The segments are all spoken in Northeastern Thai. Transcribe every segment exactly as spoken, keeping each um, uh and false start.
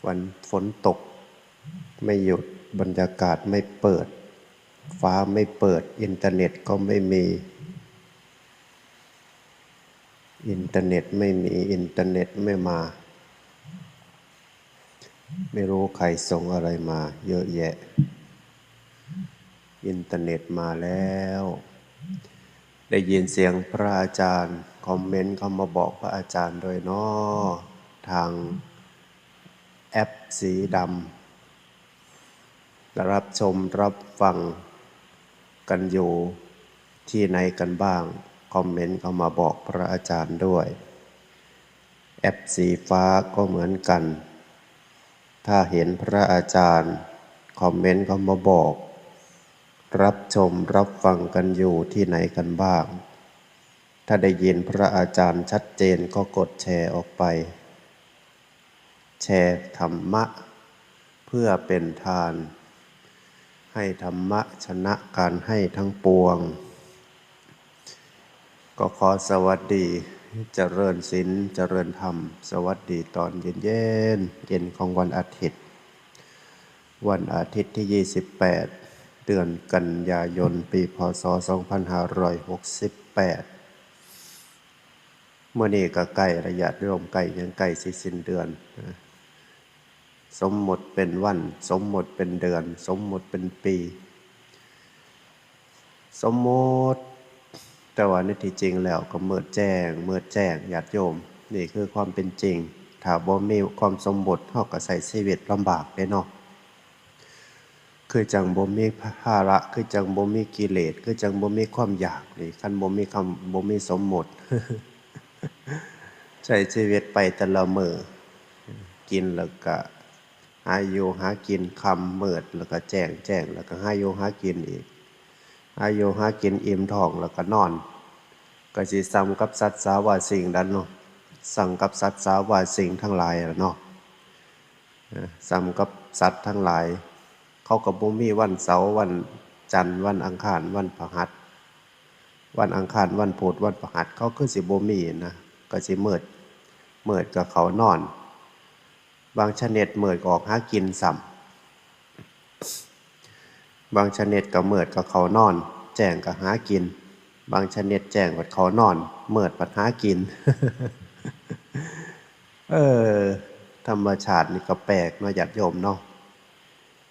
ฝน ฝนตกไม่หยุด บรรยากาศไม่เปิด ฟ้าไม่เปิด อินเทอร์เน็ตก็ไม่มี อินเทอร์เน็ตไม่มี อินเทอร์เน็ตไม่มา ไม่รู้ใครส่งอะไรมาเยอะแยะ อินเทอร์เน็ตมาแล้ว ได้ยินเสียงพระอาจารย์ คอมเมนต์เข้ามาบอกพระอาจารย์ด้วยเนาะ ทางแอปสีดำ รับชมรับฟังกันอยู่ที่ไหนกันบ้าง คอมเมนต์เข้ามาบอกพระอาจารย์ด้วย แอปสีฟ้าก็เหมือนกัน ถ้าเห็นพระอาจารย์ คอมเมนต์เข้ามาบอก รับชมรับฟังกันอยู่ที่ไหนกันบ้าง ถ้าได้ยินพระอาจารย์ชัดเจนก็กดแชร์ออกไป แชร์ธรรมะเพื่อเป็นทาน ให้ธรรมะชนะการให้ทั้งปวง ก็ขอสวัสดี เจริญศีล เจริญธรรม สวัสดีตอนเย็นๆ เย็นของวันอาทิตย์ วันอาทิตย์ที่ ยี่สิบแปด เดือนกันยายน ปี พ.ศ. สองพันห้าร้อยหกสิบแปด มื้อนี้ก็ใกล้ละญาติโยม ใกล้หยัง ใกล้สิสิ้นเดือนนะ สมมุติเป็นวัน สมมุติเป็นเดือน สมมุติเป็นปี สมมุติ แต่ว่าในที่จริงแล้วก็มืดแจ้ง มืดแจ้ง ญาติโยม นี่คือความเป็นจริง ถ้าบ่มีความสมมุติ เฮาก็ใช้ชีวิตลำบากเด้เนาะ คือจั่งบ่มีภาระ คือจั่งบ่มีกิเลส คือจั่งบ่มีความอยากนี่ คันบ่มีคำ บ่มีสมมุติ ใช้ชีวิตไปแต่ละมื้อ กินแล้วก็หาอยู่หากิน ค่ำมืดแล้วก็แจ้ง แจ้งแล้วก็หาอยู่หากินอีก หาอยู่หากินอิ่มท้องแล้วก็นอน ก็สิส่ำกับสัตว์สาว่าสิ่งนั้นเนาะ ส่ำกับสัตว์สาว่าสิ่งทั้งหลายล่ะเนาะ เออ ส่ำกับสัตว์ทั้งหลาย เขาก็บ่มีวันเสาร์ วันจันทร์ วันอังคาร วันพฤหัส วันอังคาร วันพุธ วันพฤหัส เขาคือสิบ่มีนะ ก็สิมืด มืดก็เขานอน บางชนิดมืดก็ออกหากินซ้ำ บางชนิดก็มืดก็เขานอน แจ้งก็หากิน บางชนิดแจ้งบัดเขานอน มืดบัดหากิน เออ ธรรมชาตินี่ก็แปลกเนาะ ญาติโยมเนาะ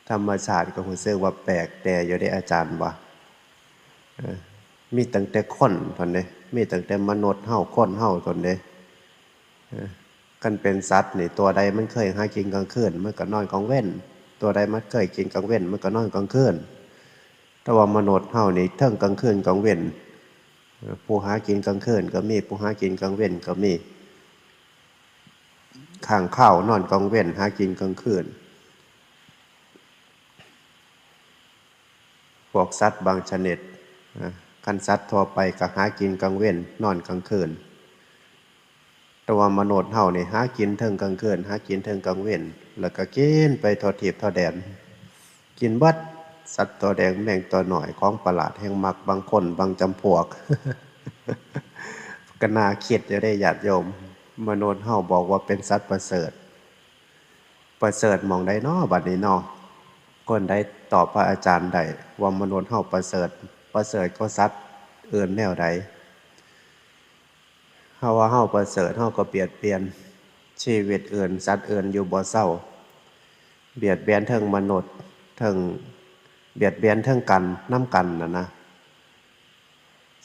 ธรรมชาติก็รู้สึกว่าแปลกแต่อยู่เด้ อาจารย์ว่า เออ มีตั้งแต่คนเท่านั้นเด้ มีตั้งแต่มนุษย์เฮา คนเฮาเท่านั้นเด้ เออ คันเป็นสัตว์นี่ ตัวใดมันเคยหากินกลางคืน มันก็นอนกลางเว็น ตัวใดมันเคยกินกลางเว็น มันก็นอนกลางคืน แต่ว่ามนุษย์เฮานี่ เทิงกลางคืนกลางเว็น เออ ผู้หากินกลางคืนก็มี ผู้หากินกลางเว็นก็มี ค้างคาวนอนกลางเว็น หากินกลางคืน พวกสัตว์บางชนิดนะ คันสัตว์ทั่วไปก็หากินกลางเว็น นอนกลางคืน แต่ว่ามนุษย์เฮานี่หากินเทิงกลางคืน หากินเทิงกลางเว็น แล้วก็กินไปทั่วทีปทั่วแดน กินเบิด สัตว์ต่อแดง แมงต่อน้อย ของประหลาดแฮงมัก บางคน บางจำพวก ก็น่าคิดอยู่เด้ ญาติโยม มนุษย์เฮาบอกว่าเป็นสัตว์ประเสริฐ ประเสริฐหม่องใดน้อ บัดนี้น้อ คนใดตอบพระอาจารย์ได้ว่ามนุษย์เฮาประเสริฐ ประเสริฐกว่าสัตว์อื่นแนวใด เฮาว่าเฮาประเสริฐ เฮาก็เบียดเบียนชีวิตอื่น สัตว์อื่นอยู่บ่เซา เบียดเบียนเทิงมนุษย์ เทิง เบียดเบียนเทิงกัน นำกันน่ะนะ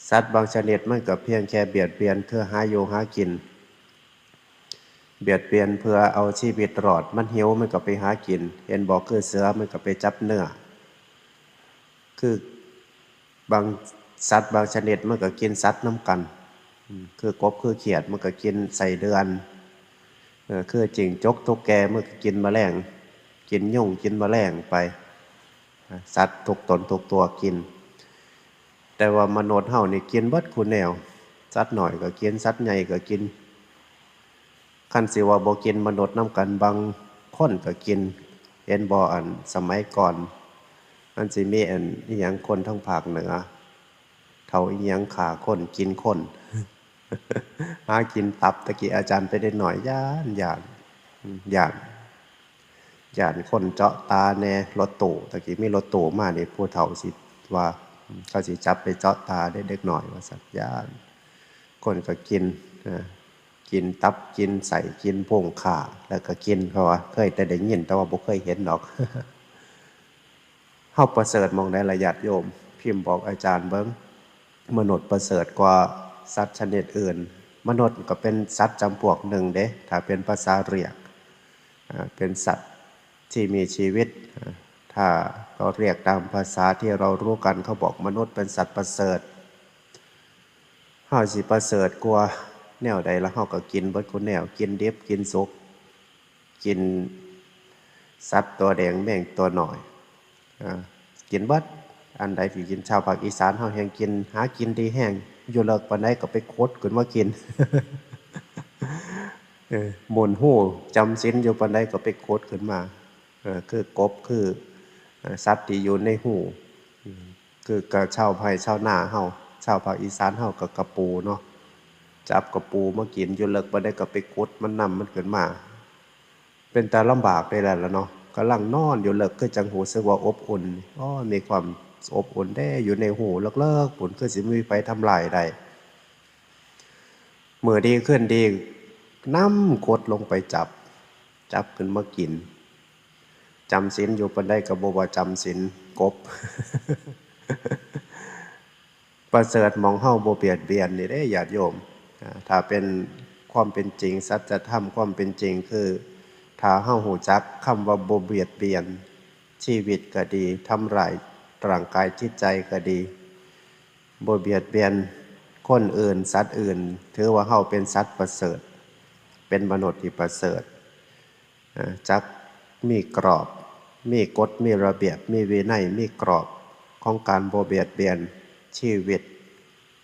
สัตว์บางชนิดมันก็เพียงแค่เบียดเบียนเพื่อหาอยู่หากิน เบียดเบียนเพื่อเอาชีวิตรอด มันหิวมันก็ไปหากิน เห็นบ่ คือเสือมันก็ไปจับเนื้อ คือบางสัตว์บางชนิดมันก็กินสัตว์นำกัน อืม คือกบคือเขียดมันก็กินไส้เดือน เออ คือจิ้งจกตุ๊กแกมันก็กินแมลง กินยุงกินแมลงไป สัตว์ทุกตนทุกตัวกิน แต่ว่ามนุษย์เฮานี่กินเบิดคู่แนว สัตว์น้อยก็กิน สัตว์ใหญ่ก็กิน คันสิว่าบ่กินมนุษย์นำกัน บางคนก็กิน เห็นบ่ อันสมัยก่อน มันสิมีอันอิหยัง คนทางภาคเหนือ เฒ่าอิหยังฆ่าคนกินคน หากินตับ ตะกี้อาจารย์เป็นเด็กน้อยย้านย้าน อืม ย่าน ย่านคนเจาะตาแหน่ รถตู้ ตะกี้มีรถตู้มานี่ ผู้เฒ่าสิว่า อืม เขาสิจับไปเจาะตาเด้ เด็กน้อยว่าซั่น ย่าน คนก็กิน เอ่อ กินตับ กินไส้ กินพุงข้า แล้วก็กิน เพราะว่าเคยแต่ได้ยิน แต่ว่าบ่เคยเห็นดอก เฮาประเสริฐหม่องใดล่ะญาติโยม พิมพ์บอกอาจารย์เบิ่ง มนุษย์ประเสริฐกว่าสัตว์ชนิดอื่น มนุษย์ก็เป็นสัตว์จำพวกหนึ่งเด้ ถ้าเป็นภาษาเรียก อ่า เป็นสัตว์ที่มีชีวิต อ่า ถ้าเราเรียกตามภาษาที่เรารู้กัน เขาบอกมนุษย์เป็นสัตว์ประเสริฐ เฮาสิประเสริฐกว่าแนวใด แล้วเฮาก็กินเบิดคู่แนว กินดิบ กินสุก กินสัตว์ตัวแดง แมงตัวน้อย อ่า กินเบิด อันใดที่กิน ชาวภาคอีสานเฮาแฮ่งกิน หากินดีแฮง อยู่เลิกปานใดก็ไปขุดขึ้นมากิน เออ หมุนฮูจำศีลอยู่ปานใดก็ไปขุดขึ้นมา เออ คือกบ คือ เอ่อ สัตว์ที่อยู่ในฮู อืม คือกับชาวไร่ชาวนาเฮา ชาวภาคอีสานเฮาก็กะปูเนาะ จับกะปูมากิน อยู่เลิกปานใดก็ไปขุดมันนำมันขึ้นมา เป็นตาลำบากเด้ล่ะเนาะ กำลังนอนอยู่เลิกคือจั่งรู้สึกว่าอบอุ่น อ้อ มีความอบอุ่นเด้ อยู่ในฮูเลิกๆ พู้น คือสิบ่มีไผทำลายได้ มื้อดีคืนดี นำขุดลงไปจับ จับขึ้นมากิน จำศีลอยู่ปานใดก็บ่ว่าจำศีล กบ ประเสริฐหม่องเฮาบ่เบียดเบียนนี่เด้ญาติโยม อ่า ถ้าเป็นความเป็นจริง สัจธรรมความเป็นจริงคือ ถ้าเฮารู้จักคำว่าบ่เบียดเบียน ชีวิตก็ดี ทำร้ายร่างกายจิตใจก็ดี บ่เบียดเบียนคนอื่น สัตว์อื่น ถือว่าเฮาเป็นสัตว์ประเสริฐ เป็นมนุษย์ที่ประเสริฐ อ่า จักมีกรอบ มีกฎ มีระเบียบ มีวินัย มีกรอบของการบ่เบียดเบียนชีวิต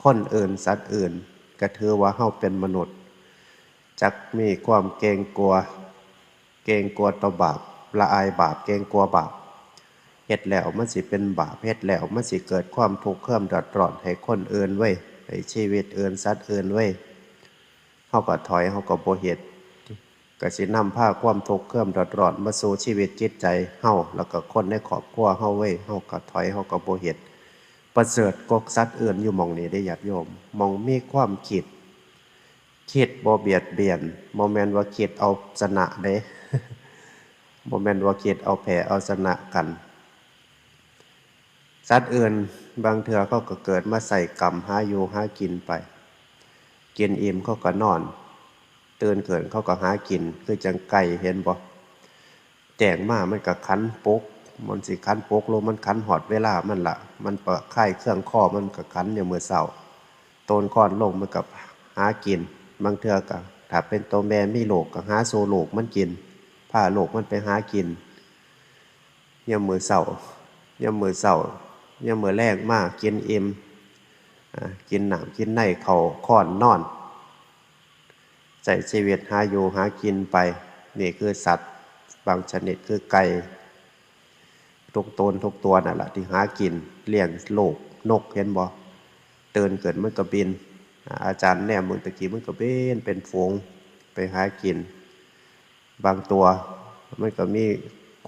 คนอื่น สัตว์อื่น ก็ถือว่าเฮาเป็นมนุษย์ จักมีความเกรงกลัว เกรงกลัวต่อบาป ละอายบาป เกรงกลัวบาป เฮ็ดแล้วมันสิเป็นบาป เฮ็ดแล้วมันสิเกิดความทุกข์ความเดือดร้อนให้คนอื่นเว้ย ให้ชีวิตอื่น สัตว์อื่นเว้ย เฮาก็ถอย เฮาก็บ่เฮ็ด ก็สินำพาความทุกข์ความเดือดร้อนมาสู่ชีวิตจิตใจเฮา แล้วก็คนในครอบครัวเฮาเว้ย เฮาก็ถอย เฮาก็บ่เฮ็ด ประเสริฐกว่าสัตว์อื่นอยู่หม่องนี้เด้ญาติโยม หม่องมีความคิด คิดบ่เบียดเบียน บ่แม่นว่าคิดเอาชนะเด้ บ่แม่นว่าคิดเอาแพ้เอาชนะกัน สัตว์อื่นบางเทื่อเขาก็เกิดมาใช้กรรมหาอยู่หากินไป กินอิ่มเขาก็นอน ตื่นขึ้นเขาก็หากิน คือจั่งไก่เห็นบ่ แจ้งมามันก็ขันปลุก มันสิขันปลุกลง มันขันฮอดเวลามันละ มันปะคายเคืองคอ มันก็ขันยามมื้อเช้า โตนคอนลงมันก็หากิน บางเทื่อก็ถ้าเป็นโตแม่มีลูกก็หาสู่ลูกมันกิน พาลูกมันไปหากิน ยามมื้อเช้า ยามมื้อเช้า ยามมื้อแลงมากินอิ่ม อ่า กินน้ำกินในเข้าคอนนอน ใช้ชีวิตหาอยู่หากินไป นี่คือสัตว์บางชนิดคือไก่ ทุกโตนทุกตัวนั่นล่ะที่หากิน เลี้ยงลูก นกเห็นบ่ ตื่นขึ้นมันก็บิน อ่า อาจารย์แนมเบิ่งตะกี้มันก็บินเป็นฝูงไปหากิน บางตัวมันก็มี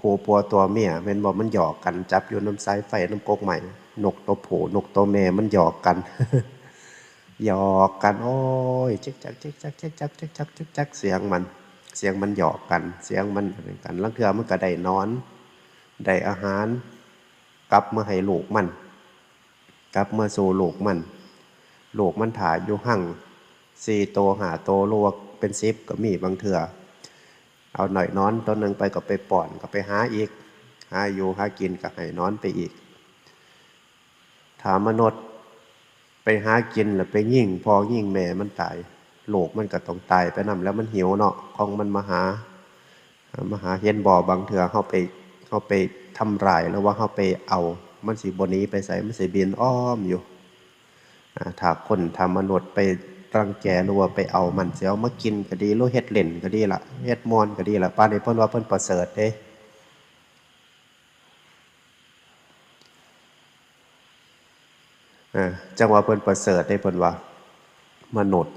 คู่ผัวตัวเมีย แม่นบ่ มันหยอกกัน จับอยู่นำสายไฟนำกกไม้ นกตัวผู้นกตัวแม่มันหยอกกัน หยอกกัน โอ้ย จิกจัก จิกจัก จิกจัก จิกจัก จิกจัก เสียงมัน เสียงมันหยอกกัน เสียงมันอันนั้นกัน ลางเทื่อมันก็ได้หนอน ได้อาหาร กลับมาให้ลูกมัน กลับมาสู่ลูกมัน ลูกมันถ่าอยู่ฮัง สี่โต ห้าโต หรือว่าเป็นสิบก็มีบางเทื่อ เอาหน่อยหนอนตัวหนึ่งไปก็ไปป้อน ก็ไปหาอีก หาอยู่หากินก็ให้หนอนไปอีก ถ้ามนุษย์ไปหากินแล้วไปยิงพ่อยิงแม่มันตาย ลูกมันก็ต้องตายไปนำ แล้วมันหิวเนาะ ของมันมาหา มาหา เห็นบ่ บางเทื่อเฮาไป เฮาไปทำร้าย หรือว่าเฮาไปเอา มันสิบ่หนีไปไส มันสิบินอ้อมอยู่ อ่า ถ้าคน ถ้ามนุษย์ไปรังแก หรือว่าไปเอามัน สิเอามากินก็ดี หรือเฮ็ดเล่นก็ดีล่ะ เฮ็ดม่วนก็ดีล่ะ ป่านนี้เพิ่นว่าเพิ่นประเสริฐเด้ อ่า จั่งว่าเพิ่นประเสริฐเด้ เพิ่นว่า มนุษย์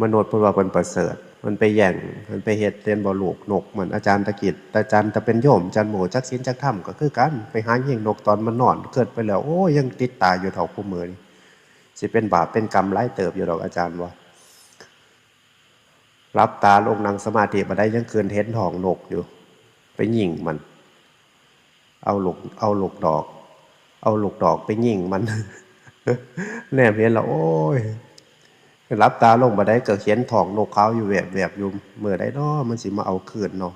มนุษย์เพิ่นว่าเพิ่นประเสริฐ มันไปแย่ง มันไปเฮ็ดเรียนบ่ลูกนก เหมือนอาจารย์ตะกิด อาจารย์ตะเป็นโยม อาจารย์โมจักศีลจักธรรมก็คือกัน ไปหายิงนกตอนมันนอน เกิดไปแล้ว โอ้ย ยังติดตาอยู่เท่าคู่มือนี่ สิเป็นบาปเป็นกรรมหลายเติบอยู่ดอกอาจารย์ว่า หลับตาลงนั่งสมาธิบ่ได้ยังคืนเห็นท้องนกอยู่ ไปยิงมัน เอาลูก เอาลูกดอก เอาลูกดอกไปยิงมัน แนมเห็นแล้ว โอ้ย หลับตาลงบ่ได้ก็เห็นท้องนกขาวอยู่แวบๆอยู่ มื้อใดน้อมันสิมาเอาคืนเนาะ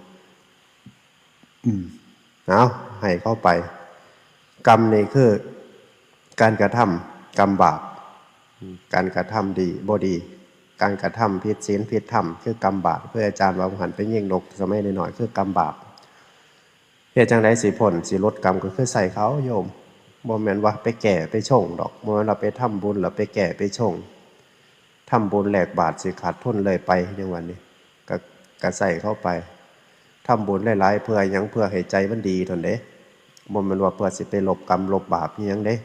อืม เอา ให้เข้าไป กรรมนี่คือ การกระทำกรรมบาป การกระทำดีบ่ดี การกระทำผิดศีลผิดธรรม คือกรรมบาป คืออาจารย์ว่าหันไปยิงนกสมัยน้อยๆคือกรรมบาป เฮ็ดจั่งใดสิพ้นสิลดกรรม ก็คือใส่เขาโยม บ่แม่นว่าไปแก้ไปชงดอก บ่แม่นว่าไปทำบุญแล้วไปแก้ไปชง ทำบุญแลกบาตรสิขาดทุนเลยไปจั่งว่านี่ ก็ ก็ใส่เข้าไป ทำบุญหลายๆ เพื่อหยัง เพื่อให้ใจมันดีเท่านั้นเด้ บ่แม่นว่าเพื่อสิไปลบกรรมลบบาปอิหยังเด้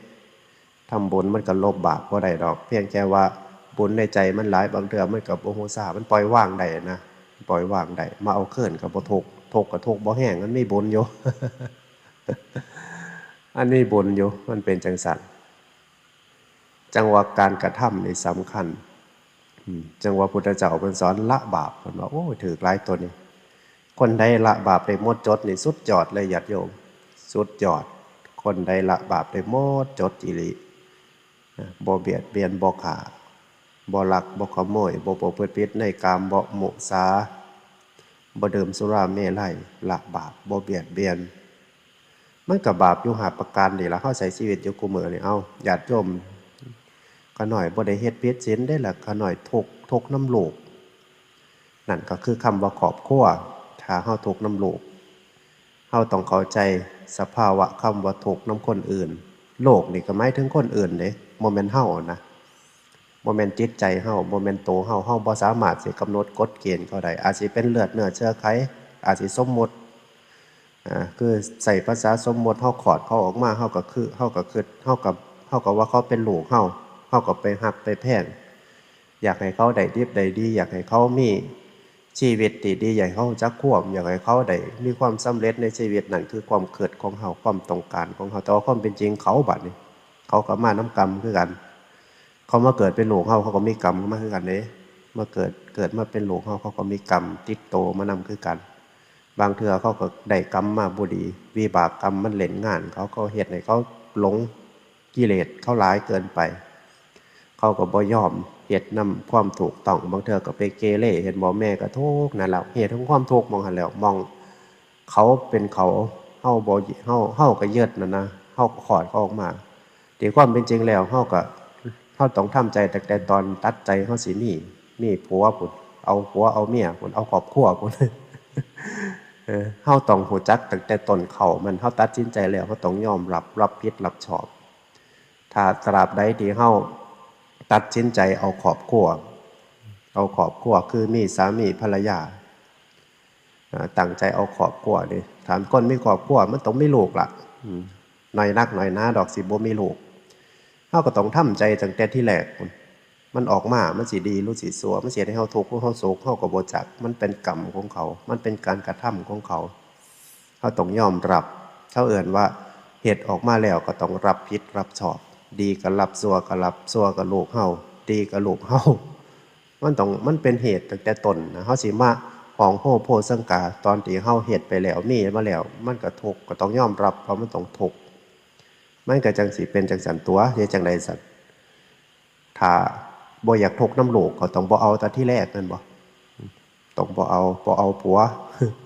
ทำบุญมันก็ลบบาปบ่ได้ดอก เพียงแค่ว่าบุญในใจมันหลาย บางเทื่อมันก็บ่ฮู้ซา มันปล่อยวางได้นะ ปล่อยวางได้ มาเอาคืนก็บ่ทุกข์ ทุกข์ก็ทุกข์บ่แฮง มันมีบุญอยู่ อันนี้บุญอยู่ มันเป็นจั่งซั้น จั่งว่าการกระทำนี่สำคัญ อืม จั่งว่าพุทธเจ้าเพิ่นสอนละบาป เพิ่นว่า โอ้ย ถืกหลายตัวนี้ คนใดละบาปได้หมดจดนี่สุดยอดเลยญาติโยม สุดยอด คนใดละบาปได้หมดจดอีหลี นะ บ่เบียดเบียน บ่ฆ่า บ่ลัก บ่ขโมย บ่ประพฤติผิดในกาม บ่มุสา บ่ดื่มสุราเมรัย ละบาป บ่เบียดเบียน มันก็บาปอยู่ห้าประการนี่ล่ะ เฮาใช้ชีวิตอยู่คุมื้อนี่ เอ้า ญาติโยม ข้าน้อยบ่ได้เฮ็ดผิดศีลเด้ล่ะ ข้าน้อยทุกข์ ทุกข์นำลูก นั่นก็คือคำว่าครอบครัว ถ้าเฮาทุกข์นำลูก เฮาต้องเข้าใจสภาวะคำว่าทุกข์นำคนอื่น โลกนี่ก็หมายถึงคนอื่นเด้ บ่แม่นเฮานะ บ่แม่นจิตใจเฮา บ่แม่นโตเฮา เฮาบ่สามารถสิกำหนดกฎเกณฑ์เขาได้ อาจสิเป็นเลือดเนื้อเชื้อไข อาจสิสมมุติ อ่า คือใช้ภาษาสมมุติ เฮาคลอดเขาออกมา เฮาก็คือ เฮาก็คิด เฮาก็ เฮาก็ว่าเขาเป็นลูกเฮา เฮาก็ไปฮักไปแพง อยากให้เขาได้ดิบได้ดี อยากให้เขามีชีวิตที่ดี อยากให้เขารู้จักความ อยากให้เขาได้มีความสำเร็จในชีวิต นั่นคือความคิดของเฮา ความต้องการของเฮา แต่ว่าความเป็นจริงเขาบัดนี้ เขาก็มานำกรรมคือกัน เขามาเกิดเป็นลูกเฮา เขาก็มีกรรมมาคือกันเด้ มาเกิด เกิดมาเป็นลูกเฮา เขาก็มีกรรมติดโตมานำคือกัน บางเทื่อเขาก็ได้กรรมมาบ่ดี วิบากกรรมมันเล่นงานเขา เขาเฮ็ดให้เขาหลงกิเลสเขาหลายเกินไป เขาก็บ่ยอมเฮ็ดนำความถูกต้อง บางเทื่อก็ไปเกเร เห็นบ่ แม่ก็ทุกข์นั่นแหละ เหตุของความทุกข์หม่องหั้นแหล้ว หม่องเขาเป็นเขา เฮาบ่ เฮา เฮาก็ยึดนั่นนะ เฮาก็คลอดเขาออกมา ที่ความเป็นจริงแล้ว เฮาก็ เฮาต้องทำใจตั้งแต่ตอนตัดใจเฮาสิมี มีผัวพู้น เอาผัวเอาเมียพู้น เอาครอบครัวพู้น เออ เฮาต้องรู้จักตั้งแต่ต้นเขามัน เฮาตัดสินใจแล้ว เฮาต้องยอมรับ รับผิดรับชอบ ถ้าตราบใดที่เฮาตัดสินใจเอาครอบครัว เอาครอบครัวคือมีสามีภรรยา อ่า ตั้งใจเอาครอบครัวนี่ ถ้าคนมีครอบครัวมันต้องมีลูกล่ะ อืม น้อยนักน้อยหนาดอกสิบ่มีลูก เฮาก็ต้องทำใจตั้งแต่ทีแรกพู้น มันออกมา มันสิดีหรือสิชั่ว มันสิเฮ็ดให้เฮาทุกข์หรือเฮาสุข เฮาก็บ่จัก มันเป็นกรรมของเขา มันเป็นการกระทำของเขา เฮาต้องยอมรับ เขาเอิ้นว่าเฮ็ดออกมาแล้วก็ต้องรับผิดรับชอบ ดีก็รับ ชั่วก็รับ ชั่วก็ลูกเฮา ดีก็ลูกเฮา มันต้อง มันเป็นเหตุตั้งแต่ต้นนะ เฮาสิมาฮ้องโฮโพสังกา ตอนที่เฮาเฮ็ดไปแล้ว มีมาแล้ว มันก็ทุกข์ ก็ต้องยอมรับว่ามันต้องทุกข์ มันก็จั่งสิเป็นจั่งซั้นตั่ว เฮ็ดจั่งใดซั้น ถ้าบ่อยากทุกข์นำลูก ก็ต้องบ่เอาแต่ทีแรกแม่นบ่ ต้องบ่เอา บ่เอาผัว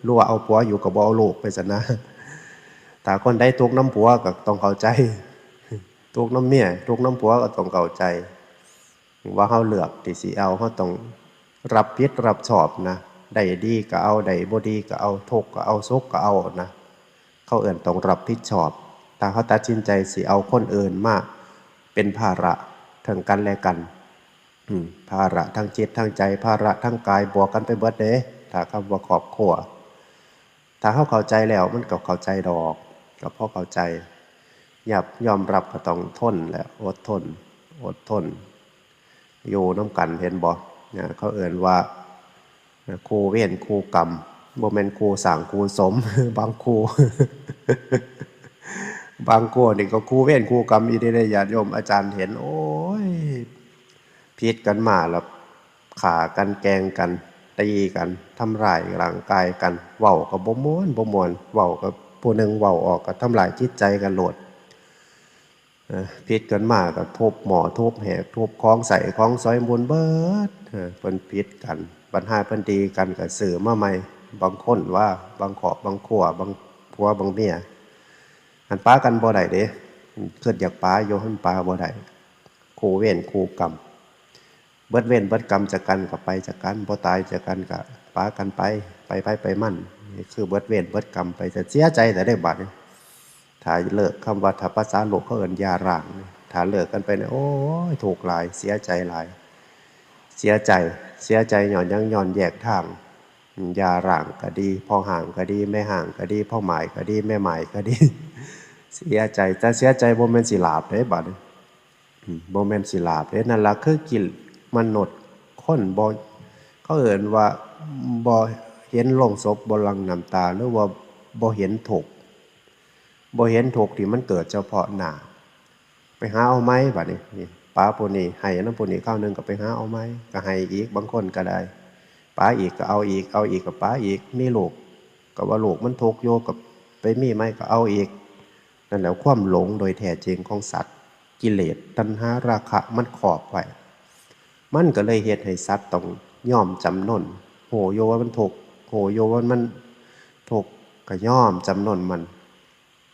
หรือว่าเอาผัวอยู่ก็บ่เอาลูกไปซั้นนะ ถ้าคนใดทุกข์นำผัวก็ต้องเข้าใจ ทุกข์นำเมีย ทุกข์นำผัวก็ต้องเข้าใจ ว่าเฮาเลือกที่สิเอา เฮาต้องรับผิดรับชอบนะ ได้ดีก็เอา ได้บ่ดีก็เอา ทุกข์ก็เอา สุขก็เอานะ เขาเอิ้นต้องรับผิดชอบ ถ้าเฮาตัดสินใจสิเอาคนอื่นมาเป็นภาระเทิงกันและกัน อืม ภาระทางจิตทางใจ ภาระทางกาย บวกกันไปเบิดเด้ ถ้าคำว่าครอบครัว ถ้าเฮาเข้าใจแล้วมันก็เข้าใจดอก ก็พอเข้าใจ ยอม ยอมรับก็ต้องทนแหละ อดทน อดทน อยู่นำกัน เห็นบ่ นะ เขาเอิ้นว่า คู่เวรคู่กรรม บ่แม่นคู่สร้างคู่สม บางคู่ บางคู่นี่ก็คู่เวรคู่กรรมอีหลีเด้ ญาติโยม อาจารย์เห็น โอ้ย ผิดกันมาแล้ว ฆ่ากัน แกล้งกัน ตีกัน ทำร้ายร่างกายกัน เว้าก็บ่ม่วน บ่ม่วน เว้าก็ผู้หนึ่งเว้าออกก็ทำร้ายจิตใจกันโลด เอ่อ ผิดกันมาก็ทุบหม้อ ทุบแหก ทุบของใช้ของสอย หมุนเบิด เอ่อ เพิ่นผิดกัน บัดห่าเพิ่นดีกันก็ซื้อมาใหม่ บางคนว่า บางครอบ บางครัว บางผัว บางเมีย หั้นปะกันบ่ได้เด้ คิดอยากปะอยู่ หั้นปะบ่ได้ คู่เวรคู่กรรม เบิดเวรเบิดกรรมจากกันก็ไปจากกัน บ่ตายจากกันก็ปะกันไป ไปไผไปมัน นี่คือเบิดเวรเบิดกรรมไป แต่เสียใจแต่ได้บัดนี้ ถ้าเลิก คำว่า ถ้าภาษาโลกเขาเอิ้นหย่าร้าง ถ้าเลิกกันไปเนี่ย โอ้ย ทุกข์หลาย เสียใจหลาย เสียใจ เสียใจย้อนหยัง ย้อนแยกทาง หย่าร้างก็ดี พ่อฮ้างก็ดี แม่ฮ้างก็ดี พ่อหมายก็ดี แม่หมายก็ดี เสียใจ แต่เสียใจบ่แม่นสิหลาบเด้บัดนี้ อืม บ่แม่นสิหลาบเด้ นั่นล่ะคือกิเลส มนุษย์คนบ่ เขาเอิ้นว่าบ่เห็นโลงศพ บ่หลั่งน้ำตา หรือว่าบ่เห็นทุกข์ บ่เห็นทุกข์ที่มันเกิดเฉพาะหน้า ไปหาเอาใหม่บัดนี้ นี่ ปะผู้นี้ ให้นำผู้นี้คราวหนึ่งก็ไปหาเอาใหม่ ก็ให้อีก บางคนก็ได้ ปะอีกก็เอาอีก เอาอีกก็ปะอีก มีลูก ก็ว่าลูกมันทุกข์อยู่ ก็ไปมีใหม่ก็เอาอีก นั่นแหละความหลงโดยแท้จริงของสัตว์ กิเลส ตัณหา ราคะ มันครอบไว้ มันก็เลยเฮ็ดให้สัตว์ต้องยอมจำนน ฮู้อยู่ว่ามันทุกข์ ฮู้อยู่ว่ามันทุกข์ ก็ยอมจำนนมัน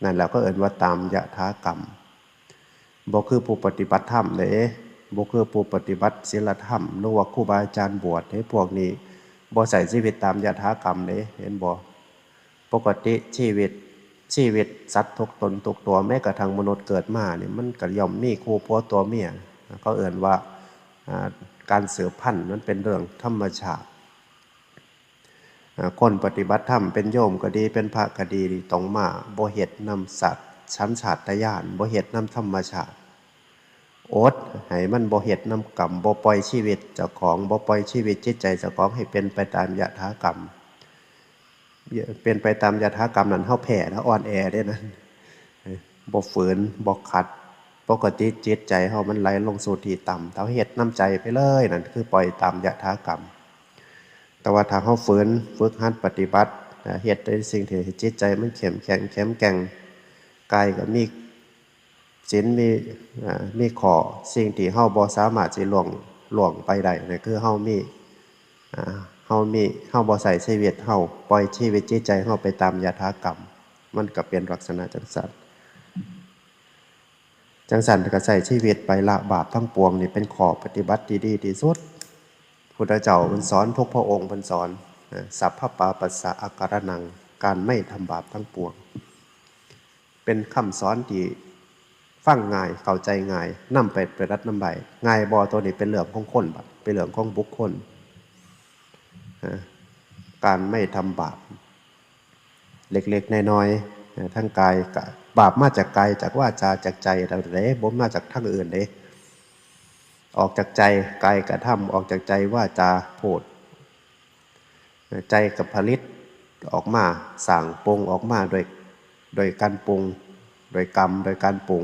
นั่นแหละก็เอิ้นว่าตามยถากรรม บ่คือผู้ปฏิบัติธรรมเด้ บ่คือผู้ปฏิบัติศีลธรรม หรือว่าครูบาอาจารย์บวชเด้ พวกนี้บ่ใช้ชีวิตตามยถากรรมเด้ เห็นบ่ ปกติชีวิต ชีวิตสัตว์ทุกตนทุกตัว แม้กระทั่งมนุษย์เกิดมานี่ มันก็ย่อมมีคู่ผัวตัวเมีย เขาเอิ้นว่า อ่า การสืบพันธุ์ มันเป็นเรื่องธรรมชาติ อ่า คนปฏิบัติธรรม เป็นโยมก็ดี เป็นพระก็ดี นี่ต้องมาบ่เฮ็ดนำสัตว์ สัญชาตญาณ บ่เฮ็ดนำธรรมชาติ อดให้มันบ่เฮ็ดนำกรรม บ่ปล่อยชีวิตเจ้าของ บ่ปล่อยชีวิตจิตใจเจ้าของให้เป็นไปตามยถากรรม เป็นไปตามยถากรรมนั่น เฮาแพ้นะ อ่อนแอเด้นั่น บ่ฝืน บ่ขัด ปกติจิตใจเฮามันไหลลงสู่ที่ต่ำ ถ้าเฮาเฮ็ดนำใจไปเลย นั่นคือปล่อยตามยถากรรม แต่ว่าถ้าเฮาฝืน ฝึกหัดปฏิบัติ เฮ็ดในสิ่งที่ให้จิตใจมันเข้มแข็ง แข็งแกร่ง กายก็มีศีล มี อ่า มีข้อ สิ่งที่เฮาบ่สามารถสิล่วง ล่วงไปได้ นั่นคือเฮามี อ่า เฮามี เฮาบ่ใช้ชีวิต เฮาปล่อยชีวิตจิตใจเฮาไปตามยถากรรม มันก็เป็นลักษณะจั่งซั้น จั่งซั้นก็ใช้ชีวิตไปละบาปทั้งปวง นี่เป็นข้อปฏิบัติที่ดีที่สุด พุทธเจ้าเพิ่นสอน ทุกพระองค์เพิ่นสอน นะ สัพพปาปัสสะอาการะนัง การไม่ทำบาปทั้งปวง เป็นคำสอนที่ฟังง่าย เข้าใจง่าย นำไปปฏิบัตินำได้ ง่ายบ่ ตัวนี้เป็นเรื่องของคนบัด เป็นเรื่องของบุคคล นะ การไม่ทำบาป เล็กๆ น้อยๆ นะ ทางกายก็ บาปมาจากกาย จากวาจา จากใจ เราเด้ บ่มาจากทางอื่นเด้ ออกจากใจ กายกระทำ ออกจากใจ วาจาพูด ใจก็ผลิตออกมา สร้างปรุงออกมาโดย โดยการปรุง โดยกรรม โดยการปรุง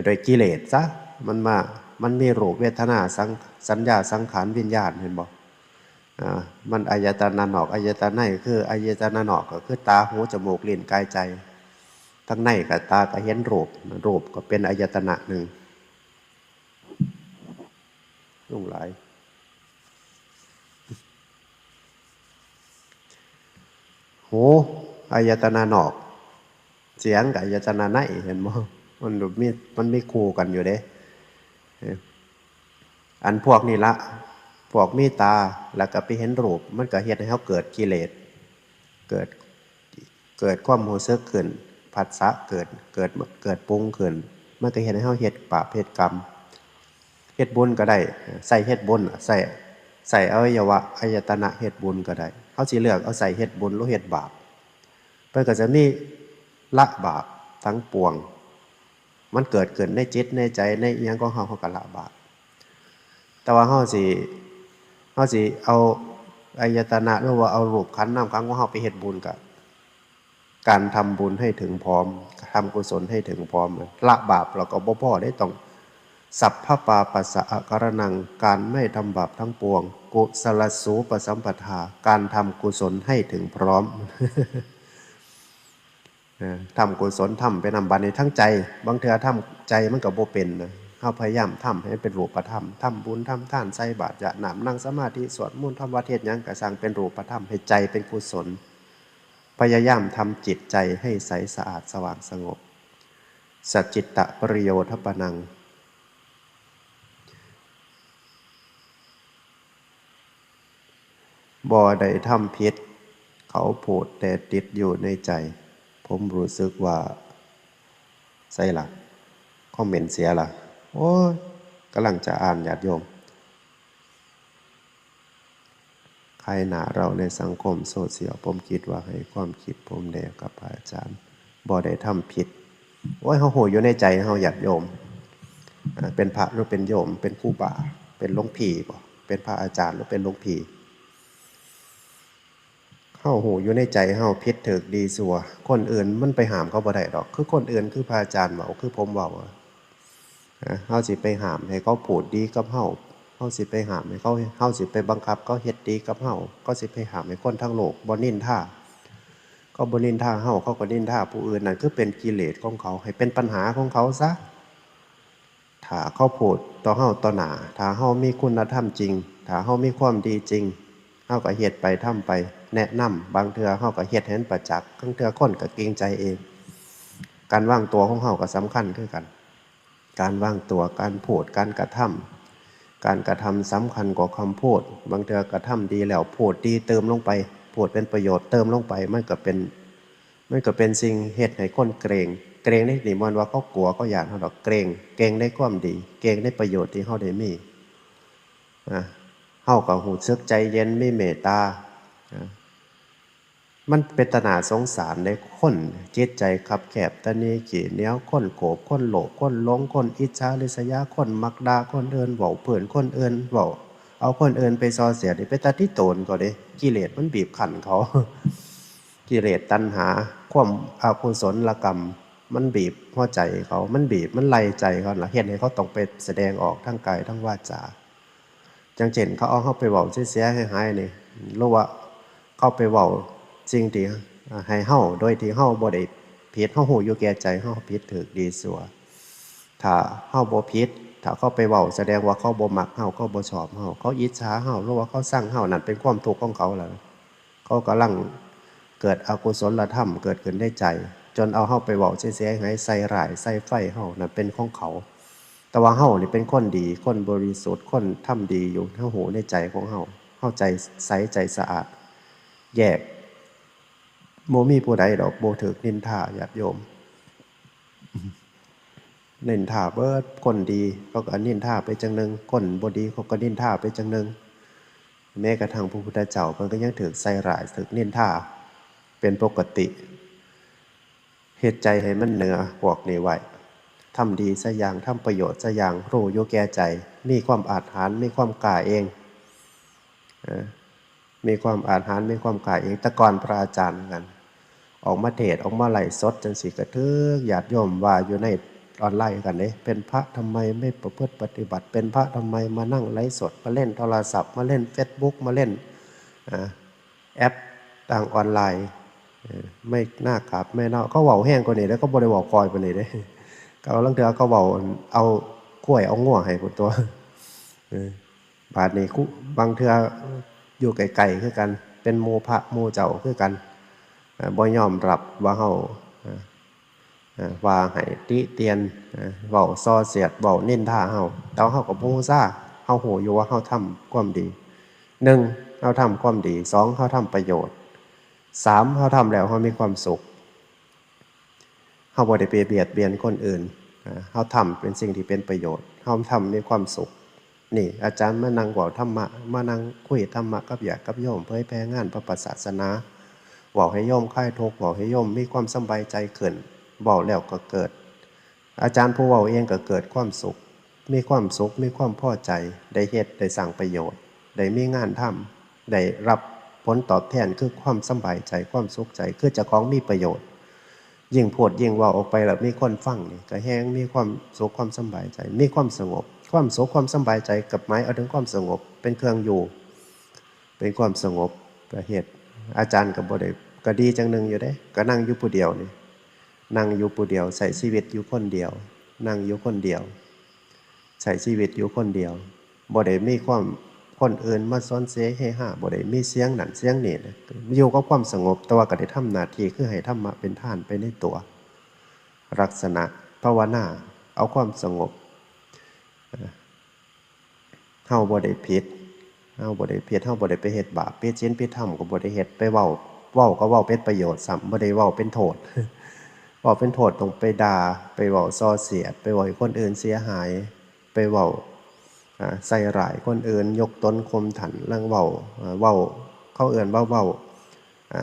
โดยกิเลสซะ มันมา มันมีรูป เวทนา สัง สัญญา สังขาร วิญญาณ เห็นบ่ อ่า มันอายตนะนอก อายตนะใน คืออายตนะนอกก็คือตา หู จมูก ลิ้น กาย ใจ ทางในก็ตาก็เห็นรูป รูปก็เป็นอายตนะหนึ่ง ยุ่งหลาย หู อายตนะนอก เสียงก็อายตนะใน เห็นบ่ มันมี มันมีคู่กันอยู่เด้ เออ อันพวกนี้ละ พวกมีตา แล้วก็ไปเห็นรูป มันก็เฮ็ดให้เฮาเกิดกิเลส เกิด เกิดความรู้สึกขึ้น ผัสสะเกิด เกิด เกิดปรุงขึ้น มันก็เฮ็ดให้เฮาเฮ็ดบาปเฮ็ดกรรม เฮ็ดบุญก็ได้ ใช้เฮ็ดบุญ ใช้ ใช้อวัยวะ อายตนะเฮ็ดบุญก็ได้ เฮาสิเลือกเอาใช้เฮ็ดบุญหรือเฮ็ดบาป เพิ่นก็จะมีละบาปทั้งปวง มันเกิดขึ้นในจิตในใจ ในอิหยังของเฮา เฮาก็ละบาป แต่ว่าเฮาสิ เฮาสิเอา อายตนะ หรือว่าเอารูปขันธ์นามขันธ์ของเฮาไปเฮ็ดบุญ ก็การทำบุญให้ถึงพร้อม ทำกุศลให้ถึงพร้อม ละบาปแล้วก็บ่พอได้ ต้อง สัพพปาปัสสะอาการนัง การไม่ทำบาปทั้งปวง กุศลสูปสัมปทา การทำกุศลให้ถึงพร้อม เออ ทำกุศล ทำไปนำ บัดนี้ทั้งใจ บางเทื่อทำใจมันก็บ่เป็นนะ เฮาพยายามทำให้มันเป็นรูปธรรม ทำบุญ ทำทาน ใส่บาตร หยาดน้ำ นั่งสมาธิ สวดมนต์ ทำวัตร เฮ็ดหยังก็ซ่างเป็นรูปธรรม ให้ใจเป็นกุศล พยายามทำจิตใจให้ใสสะอาดสว่างสงบ สัจจิตตะปริโยทปนัง บ่ได้ทำผิด เขาพูดแต่ติดอยู่ในใจ ผมรู้สึกว่า ใส่ละ คอมเมนต์เสียละ โอ้ย กำลังจะอ่าน ญาติโยม ขายหน้าเราในสังคมโซเชียล ผมคิดว่าให้ความคิดผมแด่กับพระอาจารย์ บ่ได้ทำผิด โอ้ย เฮาฮู้อยู่ในใจเฮา ญาติโยม อ่า เป็นพระหรือเป็นโยม เป็นครูบา เป็นหลวงพี่บ่ เป็นพระอาจารย์หรือเป็นหลวงพี่ เฮาฮู้อยู่ในใจเฮา ผิดถูกดีชั่ว คนอื่นมันไปห้ามเขาบ่ได้ดอก คือคนอื่น คือพระอาจารย์เว้า คือผมเว้าอะ นะ เฮาสิไปห้ามให้เขาพูดดีกับเฮา เฮาสิไปห้ามให้เขา เฮาสิไปบังคับเขาเฮ็ดดีกับเฮา ก็สิไปห้ามให้คนทั้งโลกบ่นินทา เขาบ่นินทาเฮา เขาก็นินทาผู้อื่น นั่นคือเป็นกิเลสของเขา ให้เป็นปัญหาของเขาซะ ถ้าเขาพูดต่อเฮาต่อหน้า ถ้าเฮามีคุณธรรมจริง ถ้าเฮามีความดีจริง เฮาก็เฮ็ดไป ทำไป แนะนำ บางเทื่อเฮาก็เฮ็ดให้มันประจักษ์ บางเทื่อคนก็เกรงใจเอง การวางตัวของเฮาก็สำคัญคือกัน การวางตัว การพูด การกระทำ การกระทำสำคัญกว่าคำพูด บางเทื่อกระทำดีแล้ว พูดดีเติมลงไป พูดเป็นประโยชน์เติมลงไป มันก็เป็น มันก็เป็นสิ่งเฮ็ดให้คนเกรง เกรงในที่นี้บ่แม่นว่าเขากลัวเขาย้านเฮาดอก เกรง เกรงในความดี เกรงในประโยชน์ที่เฮาได้มี อ่ะ เฮาก็รู้สึกใจเย็น มีเมตตา อ่ะ มันเป็นตาน่าสงสารเด้ คนจิตใจคับแคบ ตะหนี่ขี้เหนียว คนโกภ คนโลภ คนหลง คนอิจฉาริษยา คนมักด่าคนอื่น เว้าพื้นคนอื่น เว้าเอาคนอื่นไปส่อเสียด นี่เป็นตาติโตนเขาเด้ กิเลสมันบีบคั้นเขา กิเลสตัณหา ความอกุศลกรรม มันบีบหัวใจเขา มันบีบ มันไล่ใจเขา แล้วเฮ็ดให้เขาต้องไปแสดงออกทางกายทางวาจา อย่างเช่น เขาเอาเฮาไปเว้าเสียหายๆ นี่ หรือว่าเขาไปเว้าสิ่งที่ อ่า ให้เฮา โดยที่เฮาบ่ได้ผิด เฮารู้อยู่แก่ใจ เฮาผิดถูกดีชั่ว ถ้าเฮาบ่ผิด ถ้าเขาไปเว้า แสดงว่าเขาบ่มักเฮา เขาบ่ชอบเฮา เขาอิจฉาเฮา หรือว่าเขาซังเฮา นั่นเป็นความทุกข์ของเขาแล้ว เขากำลังเกิดอกุศลธรรมเกิดขึ้นในใจ จนเอาเฮาไปเว้าเสียหายๆ ใส่ร้าย ใส่ไฟเฮา นั่นเป็นของเขา แต่ว่าเฮานี่เป็นคนดี คนบริสุทธิ์ คนทำดีอยู่ เฮารู้ในใจของเฮา เฮาใจใส ใจสะอาด แยก บ่มีผู้ใดดอก บ่ถูกนินทา ญาติโยม นินทาเบิด คนดีเขาก็นินทาไปจั่งหนึ่ง คนบ่ดีเขาก็นินทาไปจั่งหนึ่ง แม้กระทั่งพระพุทธเจ้าเพิ่นก็ยังถูกใส่ร้าย ถูกนินทา เป็นปกติ เฮ็ดใจให้มันเหนือพวกนี้ไว้ ทำดีซะอย่าง ทำประโยชน์ซะอย่าง รู้อยู่แก่ใจ มีความอาจหาญ มีความกล้าเอง เออ มีความอาจหาญ มีความกล้าเอง แต่ก่อนพระอาจารย์เหมือนกัน ออกมาเทศน์ ออกมาไลฟ์สดจั่งซี้ ก็ถูกญาติโยมว่าอยู่ในออนไลน์คือกันเด้ เป็นพระทำไมไม่ประพฤติปฏิบัติ เป็นพระทำไมมานั่งไลฟ์สด มาเล่นโทรศัพท์ มาเล่นเฟซบุ๊ก มาเล่น อ่า แอปทางออนไลน์ เออ ไม่น่ากราบ ไม่น่า เขาเว้าแฮงกว่านี้ แล้วเขาบ่ได้เว้าค่อยปานนี้เด้ เขาลางเทื่อเขาเว้าเอาควายเอางัวให้พุ้นตั่ว เออ บาดนี้คุ บางเทื่ออยู่ไกลๆ คือกัน เป็นหมู่พระหมู่เจ้าคือกัน เอ่อ บ่ยอมรับว่าเฮา เอ่อ เอ่อ ว่าให้ติเตียน เอ่อ เว้าส่อเสียด เว้านินทาเฮา แต่เฮาก็บ่ฮู้ซ่า เฮาฮู้อยู่ว่าเฮาทำความดี หนึ่ง เฮาทำความดี สอง เฮาทำประโยชน์ สาม เฮาทำแล้วเฮามีความสุข เฮาบ่ได้ไปเบียดเบียนคนอื่น อ่า เฮาทำเป็นสิ่งที่เป็นประโยชน์ เฮาทำมีความสุข นี่อาจารย์มานั่งเว้าธรรมะ มานั่งคุยธรรมะกับญาติกับโยม เผยแผ่งานพระพุทธศาสนา เว้าให้โยมคลายทุกข์ เว้าให้โยมมีความสำบายใจขึ้น เว้าแล้วก็เกิด อาจารย์ผู้เว้าเองก็เกิดความสุข มีความสุข มีความพอใจ ได้เฮ็ด ได้สร้างประโยชน์ ได้มีงานทำ ได้รับผลตอบแทนคือความสำบายใจ ความสุขใจ คือเจ้าของมีประโยชน์ ยิ่งพูดยิ่งเว้าออกไปแล้วมีคนฟังนี่ก็แฮ่งมีความสุขความสำบายใจ มีความสงบ ความสุขความสำบายใจกับหมายเอาถึงความสงบเป็นเครื่องอยู่ เป็นความสงบประเฮ็ด อาจารย์ก็บ่ได้ ก็ดีจั่งหนึ่งอยู่เด้ ก็นั่งอยู่ผู้เดียวนี่ นั่งอยู่ผู้เดียว ใช้ชีวิตอยู่คนเดียว นั่งอยู่คนเดียว ใช้ชีวิตอยู่คนเดียว บ่ได้มีความ คนอื่นมาสนเสเฮฮา บ่ได้มีเสียงนั่นเสียงนี่นะ อยู่กับความสงบ แต่ว่าก็ได้ทำหน้าที่คือให้ธรรมะเป็นทานไปในตัว ลักษณะภาวนา เอาความสงบ เฮาบ่ได้ผิด เฮาบ่ได้ผิด เฮาบ่ได้ไปเฮ็ดบาป ผิดศีลผิดธรรมก็บ่ได้เฮ็ด ไปเว้า เว้าก็เว้าเป็นประโยชน์ซ้ำ บ่ได้เว้าเป็นโทษ เว้าเป็นโทษต้องไปด่า ไปเว้าส่อเสียด ไปเว้าให้คนอื่นเสียหาย ไปเว้า อ่า ใส่ร้ายคนอื่น ยกตนข่มท่าน ลางเว้า อ่า เว้า เขาเอิ้นว่าเว้า อ่า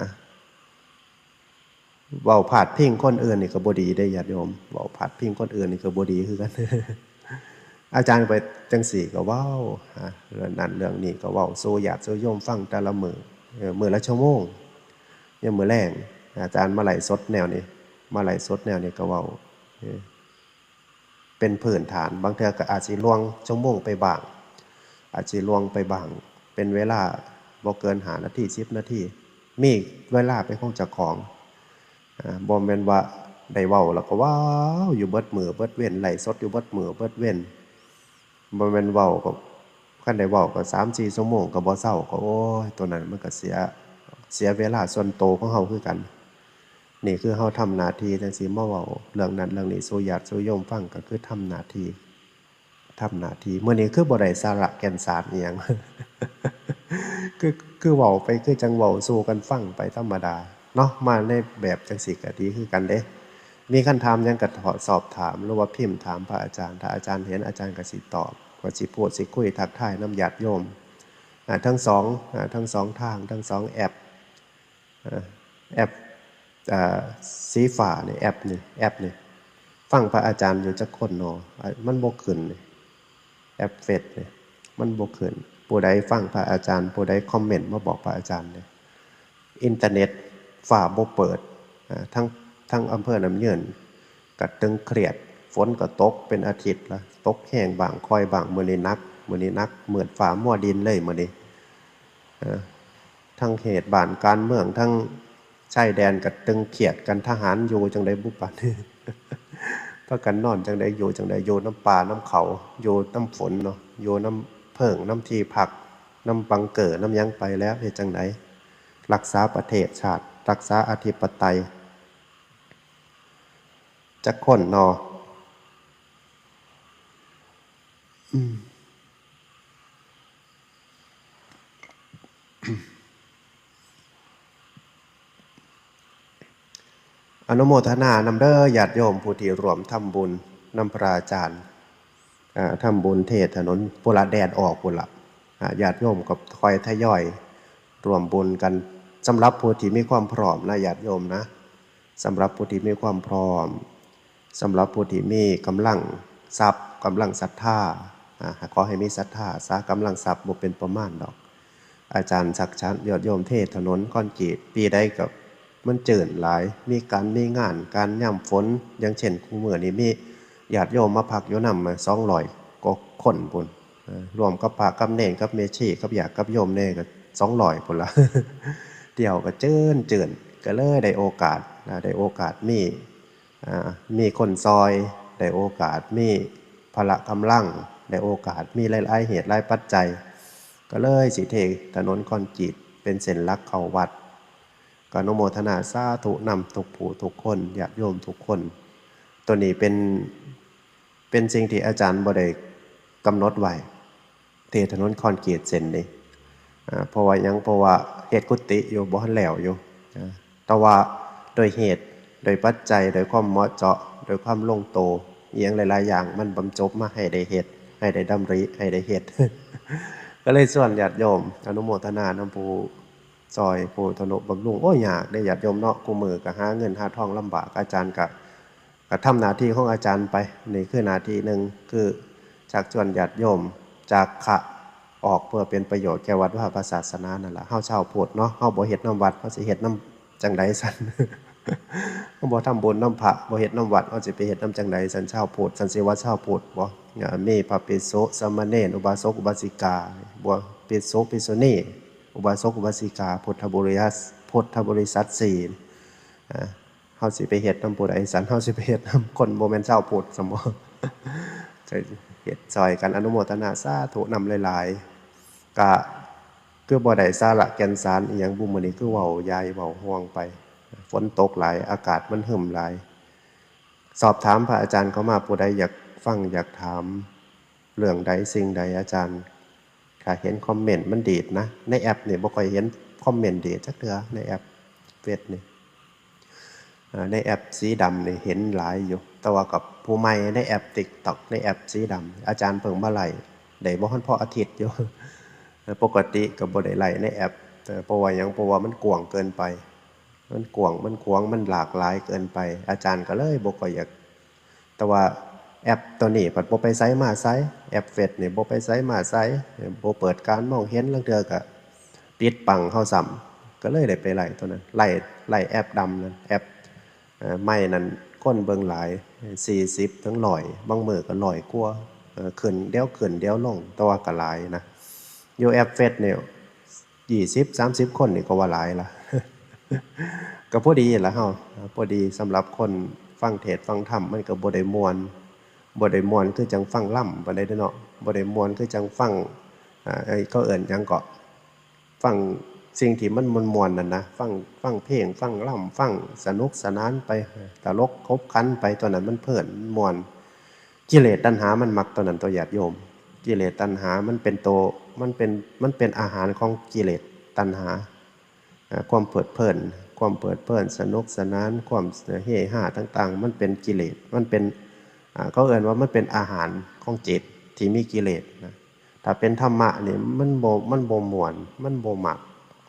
เว้าพาดพิงคนอื่นนี่ก็บ่ดีเด้ญาติโยม เว้าพาดพิงคนอื่นนี่ก็บ่ดีคือกัน อาจารย์ไปจั่งซี้ก็เว้า อ่า เรื่องนั้นเรื่องนี้ก็เว้าสู่ญาติสู่โยมฟังแต่ละมื้อ เออ มื้อละชั่วโมง ยามมื้อแลง อาจารย์มาไลฟ์สดแนวนี้ มาไลฟ์สดแนวนี้ก็เว้า เออ เป็นพื้นฐาน บางเทื่อก็อาจสิล่วงชั่วโมงไปบ้าง อาจสิล่วงไปบ้าง เป็นเวลาบ่เกินห้านาที สิบนาที มีเวลาเป็นของเจ้าของ อ่า บ่แม่นว่าได้เว้าแล้วก็เว้าอยู่เบิดมื้อเบิดเว็น ไลฟ์สดอยู่เบิดมื้อเบิดเว็น บ่แม่นเว้าก็ คันได้เว้าก็สามสี่ชั่วโมงก็บ่เซา ก็ โอ้ย ตัวนั้นมันก็เสีย เสียเวลาส่วนโตของเฮาคือกัน นี่คือเฮาทำหน้าที่จั่งซี้ มาเว้าเรื่องนั้นเรื่องนี้สู่ญาติสู่โยมฟัง ก็คือทำหน้าที่ ทำหน้าที่ มื้อนี้คือบ่ได้สาระแก่นสารอิหยัง คือ คือเว้าไปคือจั่งเว้าสู่กันฟังไปธรรมดาเนาะ มาในแบบจั่งซี้ก็ดีคือกันเด้ มีคำถามหยังก็สอบถาม หรือว่าพิมพ์ถามพระอาจารย์ ถ้าอาจารย์เห็น อาจารย์ก็สิตอบ ก็สิพูดสิคุยทักทายนำญาติโยม อ่า ทั้งสอง อ่า ทั้งสองทาง ทั้งสองแอป อ่า แอป อ่า สีฟ้านี่ แอปนี่ แอปนี่ ฟังพระอาจารย์อยู่จักคนหนอ อ่า มันบ่ขึ้นนี่ แอปเฟซนี่ มันบ่ขึ้น ผู้ใดฟังพระอาจารย์ ผู้ใดคอมเมนต์มาบอกพระอาจารย์นี่ อินเทอร์เน็ตฟ้าบ่เปิด อ่า ทั้ง ทั้งอำเภอน้ำเยินก็ตึงเครียด ฝนก็ตกเป็นอาทิตย์ละ ตกแฮงบ้าง ค่อยบ้าง มื้อนี้หนัก มื้อนี้หนัก มืดฟ้ามัวดินเลยมื้อนี้ เอ่อ ทั้งเหตุบ้านการเมือง ทั้งชายแดนก็ตึงเครียดกัน ทหารอยู่จั่งใดบุ บัดนี้ พากันนอนจั่งใด อยู่จั่งใด อยู่นำป่านำเขา อยู่นำฝนเนาะ อยู่นำเพิง นำที่พัก นำบังเกอร์ นำหยังไปแล้ว เฮ็ดจั่งใด รักษาประเทศชาติ รักษาอธิปไตย จักคนเนาะ อืม อนุโมทนานำเด้อ ญาติโยมผู้ที่ร่วมทำบุญนำพระอาจารย์ อ่า ทำบุญเทศน์ถนน พุ้นละ แดดออกพุ้นละ อ่า ญาติโยมก็ค่อยทยอยร่วมบุญกัน สำหรับผู้ที่มีความพร้อมนะ ญาติโยมนะ สำหรับผู้ที่มีความพร้อม สำหรับผู้ที่มีกำลังทรัพย์ กำลังศรัทธา อ่า ขอให้มีศรัทธาซะ กำลังทรัพย์บ่เป็นประมาณดอก อาจารย์ชักชวนญาติโยมเทถนนคอนกรีต ปีใดก็มันจื้นหลาย มีการมีงาน การยามฝน อย่างเช่น คุมื้อนี้มีญาติโยมมาพักอยู่นำ สองร้อยกว่าคนพุ้น เอ่อ รวมกับพระกับเณรกับแม่ชีกับญาติกับโยมแน่ก็สองร้อยพุ้นละ เที่ยวก็จื้นๆ ก็เลยได้โอกาสนะ ได้โอกาสมี อ่า มีคนซอย ได้โอกาสมีพละกำลัง ได้โอกาสมีหลายๆเหตุหลายปัจจัย ก็เลยสิเทถนนคอนกรีตเป็นเส้นหลักเข้าวัด ก็อนุโมทนาสาธุนำทุกผู้ทุกคน ญาติโยมทุกคน ตัวนี้เป็น เป็นสิ่งที่อาจารย์บ่ได้กำหนดไว้ เทถนนคอนกรีตเส้นนี้ อ่า เพราะว่าหยัง เพราะว่าเฮ็ดกุฏิอยู่ บ่ทันแล้วอยู่ อ่า แต่ว่าโดยเหตุ โดยปัจจัย โดยความเหมาะเจาะ โดยความลงตัว อิหยังหลายๆอย่าง มันบรรจบมาให้ได้เฮ็ด ให้ได้ดำริ ให้ได้เฮ็ด ก็เลยชวนญาติโยมอนุโมทนานำผู้ซอย ผู้ทนุบำรุง โอ้ย ยากเด้ญาติโยมเนาะ คู่มื้อก็หาเงินหาทองลำบาก อาจารย์ก็ ก็ทำหน้าที่ของอาจารย์ไป นี่คือหน้าที่หนึ่ง คือชักชวนญาติโยม จาคะ ออกเพื่อเป็นประโยชน์แก่วัดวาพระศาสนานั่นล่ะ เฮาชาวพุทธเนาะ เฮาบ่เฮ็ดนำวัด เฮาสิเฮ็ดนำจั่งใดซั่น เฮาบ่ทำบุญนำพระ บ่เฮ็ดนำวัด เฮาสิไปเฮ็ดนำจั่งใดซั่น ชาวพุทธ ซั่นสิว่าชาวพุทธบ่ อ่า มีพระภิกษุ สามเณร อุบาสก อุบาสิกา บ่ ภิกษุ ภิกษุณี อุบาสก อุบาสิกา พุทธบริษัท พุทธบริษัทสี่ อ่า เฮาสิไปเฮ็ดนำผู้ใดซั่น เฮาสิไปเฮ็ดนำคนบ่แม่นชาวพุทธซั่นบ่ จะเฮ็ดซ่อยกัน อนุโมทนาสาธุนำหลายๆ กะคือบ่ได้สาระแก่นสารอิหยังบุ มื้อนี้คือเว้ายายเว้าห่วงไป ฝนตกหลาย อากาศมันหึมหลาย สอบถามพระอาจารย์เข้ามา ผู้ใดอยากฟังอยากถามเรื่องใดสิ่งใด อาจารย์ ถ้าเห็นคอมเมนต์มันดีดนะ ในแอปนี่บ่ค่อยเห็นคอมเมนต์ดีดจักเทื่อ ในแอปเฟซนี่ เอ่อ ในแอปสีดำนี่เห็นหลายอยู่ แต่ว่ากับผู้ใหม่ในแอป TikTok ในแอปสีดำ อาจารย์เพิ่งมาไลฟ์ได้บ่ฮอดพออาทิตย์อยู่ เอ่อ ปกติก็บ่ได้ไลฟ์ในแอป เอ่อ เพราะว่าหยัง เพราะว่ามันกว้างเกินไป มันกว้าง มันขวาง มันหลากหลายเกินไป อาจารย์ก็เลยบ่ค่อยอยาก แต่ว่าแอปตัวนี้พัดบ่ไปไสมาไส แอปเฟซนี่บ่ไปไสมาไส บ่เปิดการมองเห็น ลางเทื่อก็ปิดปังเฮาซ้ำ ก็เลยได้ไปไลฟ์ตัวนั้น ไลฟ์ ไลฟ์แอปดำนั่น แอป เอ่อ ใหม่นั่นคนเบิ่งหลาย สี่สิบถึงร้อย บางมื้อก็ร้อยกว่า เอ่อ ขึ้น เดี๋ยวขึ้น เดี๋ยวลง แต่ว่าก็หลายนะ อยู่แอปเฟซนี่ ยี่สิบ สามสิบ คนนี่ก็ว่าหลายละ ก็พอดีละเฮา พอดีสำหรับคนฟังเทศน์ฟังธรรม มันก็บ่ได้ม่วน บ่ได้ม่วนคือจั่งฟังลำปานใดเด้อเนาะ บ่ได้ม่วนคือจั่งฟัง อ่า ไอ้เขาเอิ้นหยังเกาะ ฟังสิ่งที่มันม่วนๆนั่นนะ ฟัง ฟังเพลง ฟังลำ ฟังสนุกสนานไป ตลกขบขันไป ตัวนั้นมันเพลิน มันม่วน กิเลสตัณหามันมักตัวนั้น ตัวญาติโยม กิเลสตัณหามันเป็นตัว มันเป็น มันเป็นอาหารของกิเลสตัณหา อ่า ความเพลิดเพลิน ความเพลิดเพลิน สนุกสนาน ความเฮฮาต่างๆ มันเป็นกิเลส มันเป็น อ่า เขาเอิ้นว่ามันเป็นอาหารของจิตที่มีกิเลสนะ ถ้าเป็นธรรมะนี่มันบ่ มันบ่ม่วน มันบ่มัก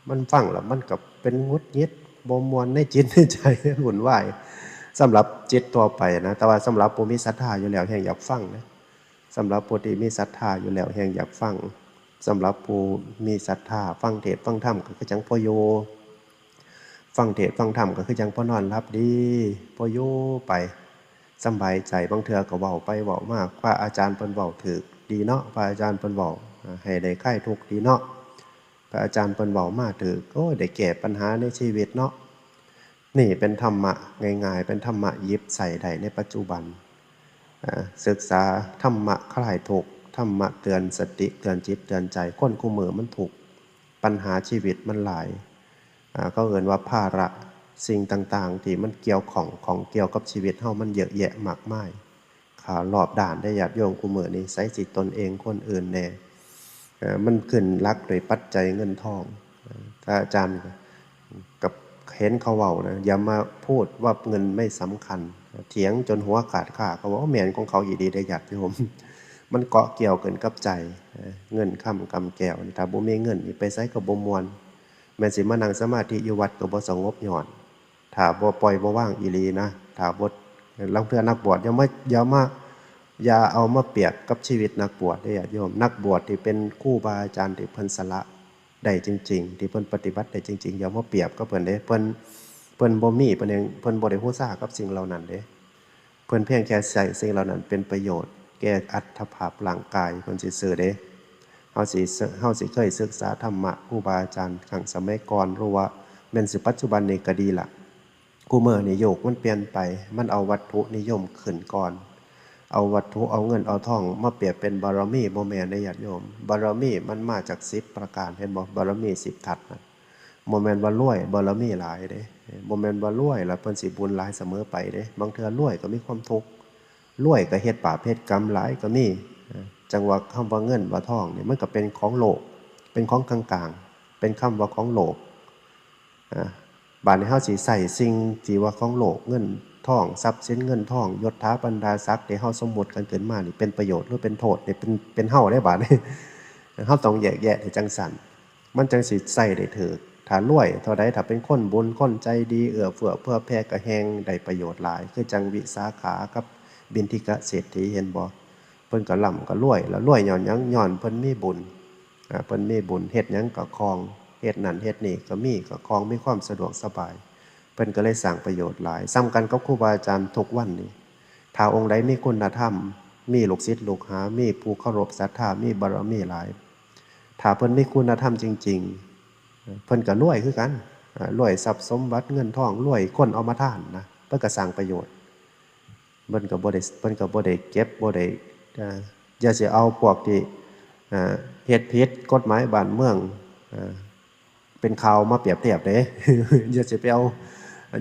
มันฟังแล้วมันก็เป็นหงุดหงิด บ่ม่วนในจิตในใจ วุ่นวาย สำหรับจิตทั่วไปนะ แต่ว่าสำหรับผู้มีศรัทธาอยู่แล้วแฮ่งอยากฟังนะ สำหรับผู้ที่มีศรัทธาอยู่แล้วแฮ่งอยากฟัง สำหรับผู้มีศรัทธาฟังเทศน์ฟังธรรมก็คือจั่งพออยู่ ฟังเทศน์ฟังธรรมก็คือจั่งพอนอนหลับดี พออยู่ไปสำบายใจ บางเทื่อก็เว้าไปเว้ามา พระอาจารย์เพิ่นเว้าถูกดีเนาะ พระอาจารย์เพิ่นเว้า อ่า ให้ได้คลายทุกข์ดีเนาะ พระอาจารย์เพิ่นเว้ามาถูก โอ้ย ได้แก้ปัญหาในชีวิตเนาะ นี่เป็นธรรมะง่ายๆ เป็นธรรมะหยิบใช้ได้ในปัจจุบัน อ่า ศึกษาธรรมะคลายทุกข์ ธรรมะเตือนสติ เตือนจิต เตือนใจ คนคู่มื้อมันทุกข์ ปัญหาชีวิตมันหลาย อ่า เขาเอิ้นว่าภาระ สิ่งต่างๆ ที่มันเกี่ยวข้อง ข้องเกี่ยวกับชีวิตเฮามันเยอะแยะมากมาย ค่ะ รอบด้านเด้อญาติโยม คู่มื้อนี้ ใสสิตนเองคนอื่นแน่ เอ่อ มันขึ้นหลักด้วยปัจจัยเงินทอง เอ่อ พระอาจารย์ก็ กับเห็นเขาเว้านะ อย่ามาพูดว่าเงินไม่สำคัญ เถียงจนหัวขาดค่า เขาบอกว่าแม่นของเขาอีหลีเด้อญาติโยม มันเกาะเกี่ยวกันกับใจ เอ่อ เงินคำกำแก้ว ถ้าบ่มีเงินนี่ไปไสก็บ่ม่วน แม่นสิมานั่งสมาธิอยู่วัดก็บ่สงบย้อน ถ้าบ่ปล่อยบ่วางอีหลีนะ ถ้าบ่ ลางเทื่อนักบวชอย่ามา อย่ามา อย่าเอามาเปรียบกับชีวิตนักบวชเด้อญาติโยม นักบวชที่เป็นครูบาอาจารย์ที่เพิ่นสละได้จริงๆ ที่เพิ่นปฏิบัติได้จริงๆ อย่ามาเปรียบกับเพิ่นเด้ เพิ่น เพิ่นบ่มี เพิ่นยัง เพิ่นบ่ได้ฮู้ซ่ากับสิ่งเหล่านั้นเด้ เพิ่นเพียงแค่ใช้สิ่งเหล่านั้นเป็นประโยชน์แก่อัตภาพร่างกายเพิ่นซื่อๆเด้ เฮาสิ เฮาสิเคยศึกษาธรรมะครูบาอาจารย์ครั้งสมัยก่อน หรือว่าแม่นสิปัจจุบันนี้ก็ดีล่ะ คู่มื้อนี้โลกมันเปลี่ยนไป มันเอาวัตถุนิยมขึ้นก่อน เอาวัตถุ เอาเงิน เอาทองมาเปรียบเป็นบารมี บ่แม่นเด้อญาติโยม บารมีมันมาจากสิบประการ เห็นบ่ บารมีสิบทัศน์น่ะ บ่แม่นว่ารวย บารมีหลายเด้ บ่แม่นว่ารวยแล้วเพิ่นสิบุญหลายเสมอไปเด้ บางเทื่อรวยก็มีความทุกข์ รวยก็เฮ็ดบาปเฮ็ดกรรมหลายก็มี จั่งว่าคำว่าเงินว่าทองนี่มันก็เป็นของโลก เป็นของกลางๆ เป็นคำว่าของโลก อ่า บาดนี้เฮาสิใช้สิ่งที่ว่าของโลก เงินทอง ทรัพย์สินเงินทอง ยศถาบรรดาศักดิ์ที่เฮาสมมุติกันขึ้นมานี่เป็นประโยชน์หรือเป็นโทษนี่ เป็น เป็นเฮาเด้บาดนี้ เฮาต้องแยกแยะให้จั่งซั้น มันจั่งสิใช้ได้ถูก ถ้ารวยเท่าใด ถ้าเป็นคนบุญ คนใจดี เอื้อเฟื้อเผื่อแผ่ ก็แฮ่งได้ประโยชน์หลาย คือจั่งวิสาขากับบิณฑิกะเศรษฐี เห็นบ่ เพิ่นก็ร่ำก็รวย แล้วรวยย้อนหยัง ย้อนเพิ่นมีบุญ อ่า เพิ่นมีบุญเฮ็ดหยังก็คล่อง เฮ็ดนั่นเฮ็ดนี่ก็มี ก็คล่อง มีความสะดวกสบาย เพิ่นก็เลยสร้างประโยชน์หลาย ส่ำกันกับครูบาอาจารย์ทุกวันนี้ ถ้าองค์ใดมีคุณธรรม มีลูกศิษย์ลูกหา มีผู้เคารพศรัทธา มีบารมีหลาย ถ้าเพิ่นมีคุณธรรมจริงๆ เพิ่นก็รวยคือกัน อ่า รวยทรัพย์สมบัติเงินทอง รวยคนเอามาทานนะ เพิ่นก็สร้างประโยชน์ เพิ่นก็บ่ได้ เพิ่นก็บ่ได้เก็บ บ่ได้ อ่า อย่าสิเอาพวกที่ อ่า เฮ็ดผิดกฎหมายบ้านเมือง อ่า เป็นข่าวมาเปรียบเทียบเด้ อย่าสิไปเอา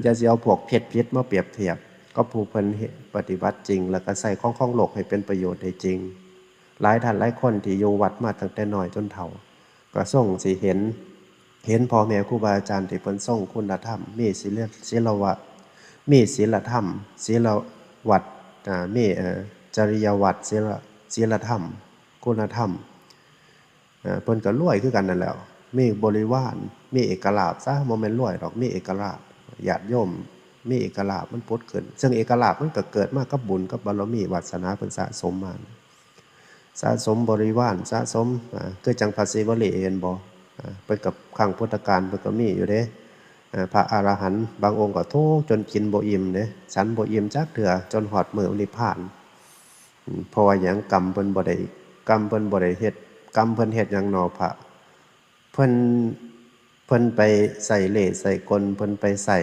อย่าสิเอาพวกเฮ็ดผิดมาเปรียบเทียบ กับผู้เพิ่นเฮ็ด ปฏิบัติจริง แล้วก็ใช้ของ ของโลกให้เป็นประโยชน์ได้จริง หลายท่านหลายคนที่อยู่วัดมาตั้งแต่น้อยจนเฒ่า ก็ทรงสิเห็น เห็นพ่อแม่ครูบาอาจารย์ที่เพิ่นทรงคุณธรรม มีศีล ศีลวะ มีศีลธรรม ศีลวัตร อ่า มี เอ่อ จริยวัตร ศีล ศีลธรรม คุณธรรม เอ่อ เพิ่นก็รวยคือกันนั่นแหล้ว มีบริวาร มีเอกลาภซะ บ่แม่นรวยดอก มีเอกลาภ ญาติโยม มีเอกลาภมันผุดขึ้น ซึ่งเอกลาภมันก็เกิดมากับบุญกับบารมีวาสนาเพิ่นสะสมมา สะสมบริวาร สะสม อ่า คือจั่งพระศิวลีเห็นบ่ อ่า เพิ่นกับครั้งพุทธกาลเพิ่นก็มีอยู่เด้ อ่า พระอรหันต์บางองค์ก็ทุกข์จนกินบ่อิ่มเด้ ฉันบ่อิ่มจักเทื่อ จนฮอดมื้อนิพพาน อืม เพราะว่าหยัง กรรมเพิ่นบ่ได้ กรรมเพิ่นบ่ได้เฮ็ด กรรมเพิ่นเฮ็ดหยังหนอ พระ เพิ่น เพิ่นไปใส่เล่ห์ใส่กล เพิ่นไปใส่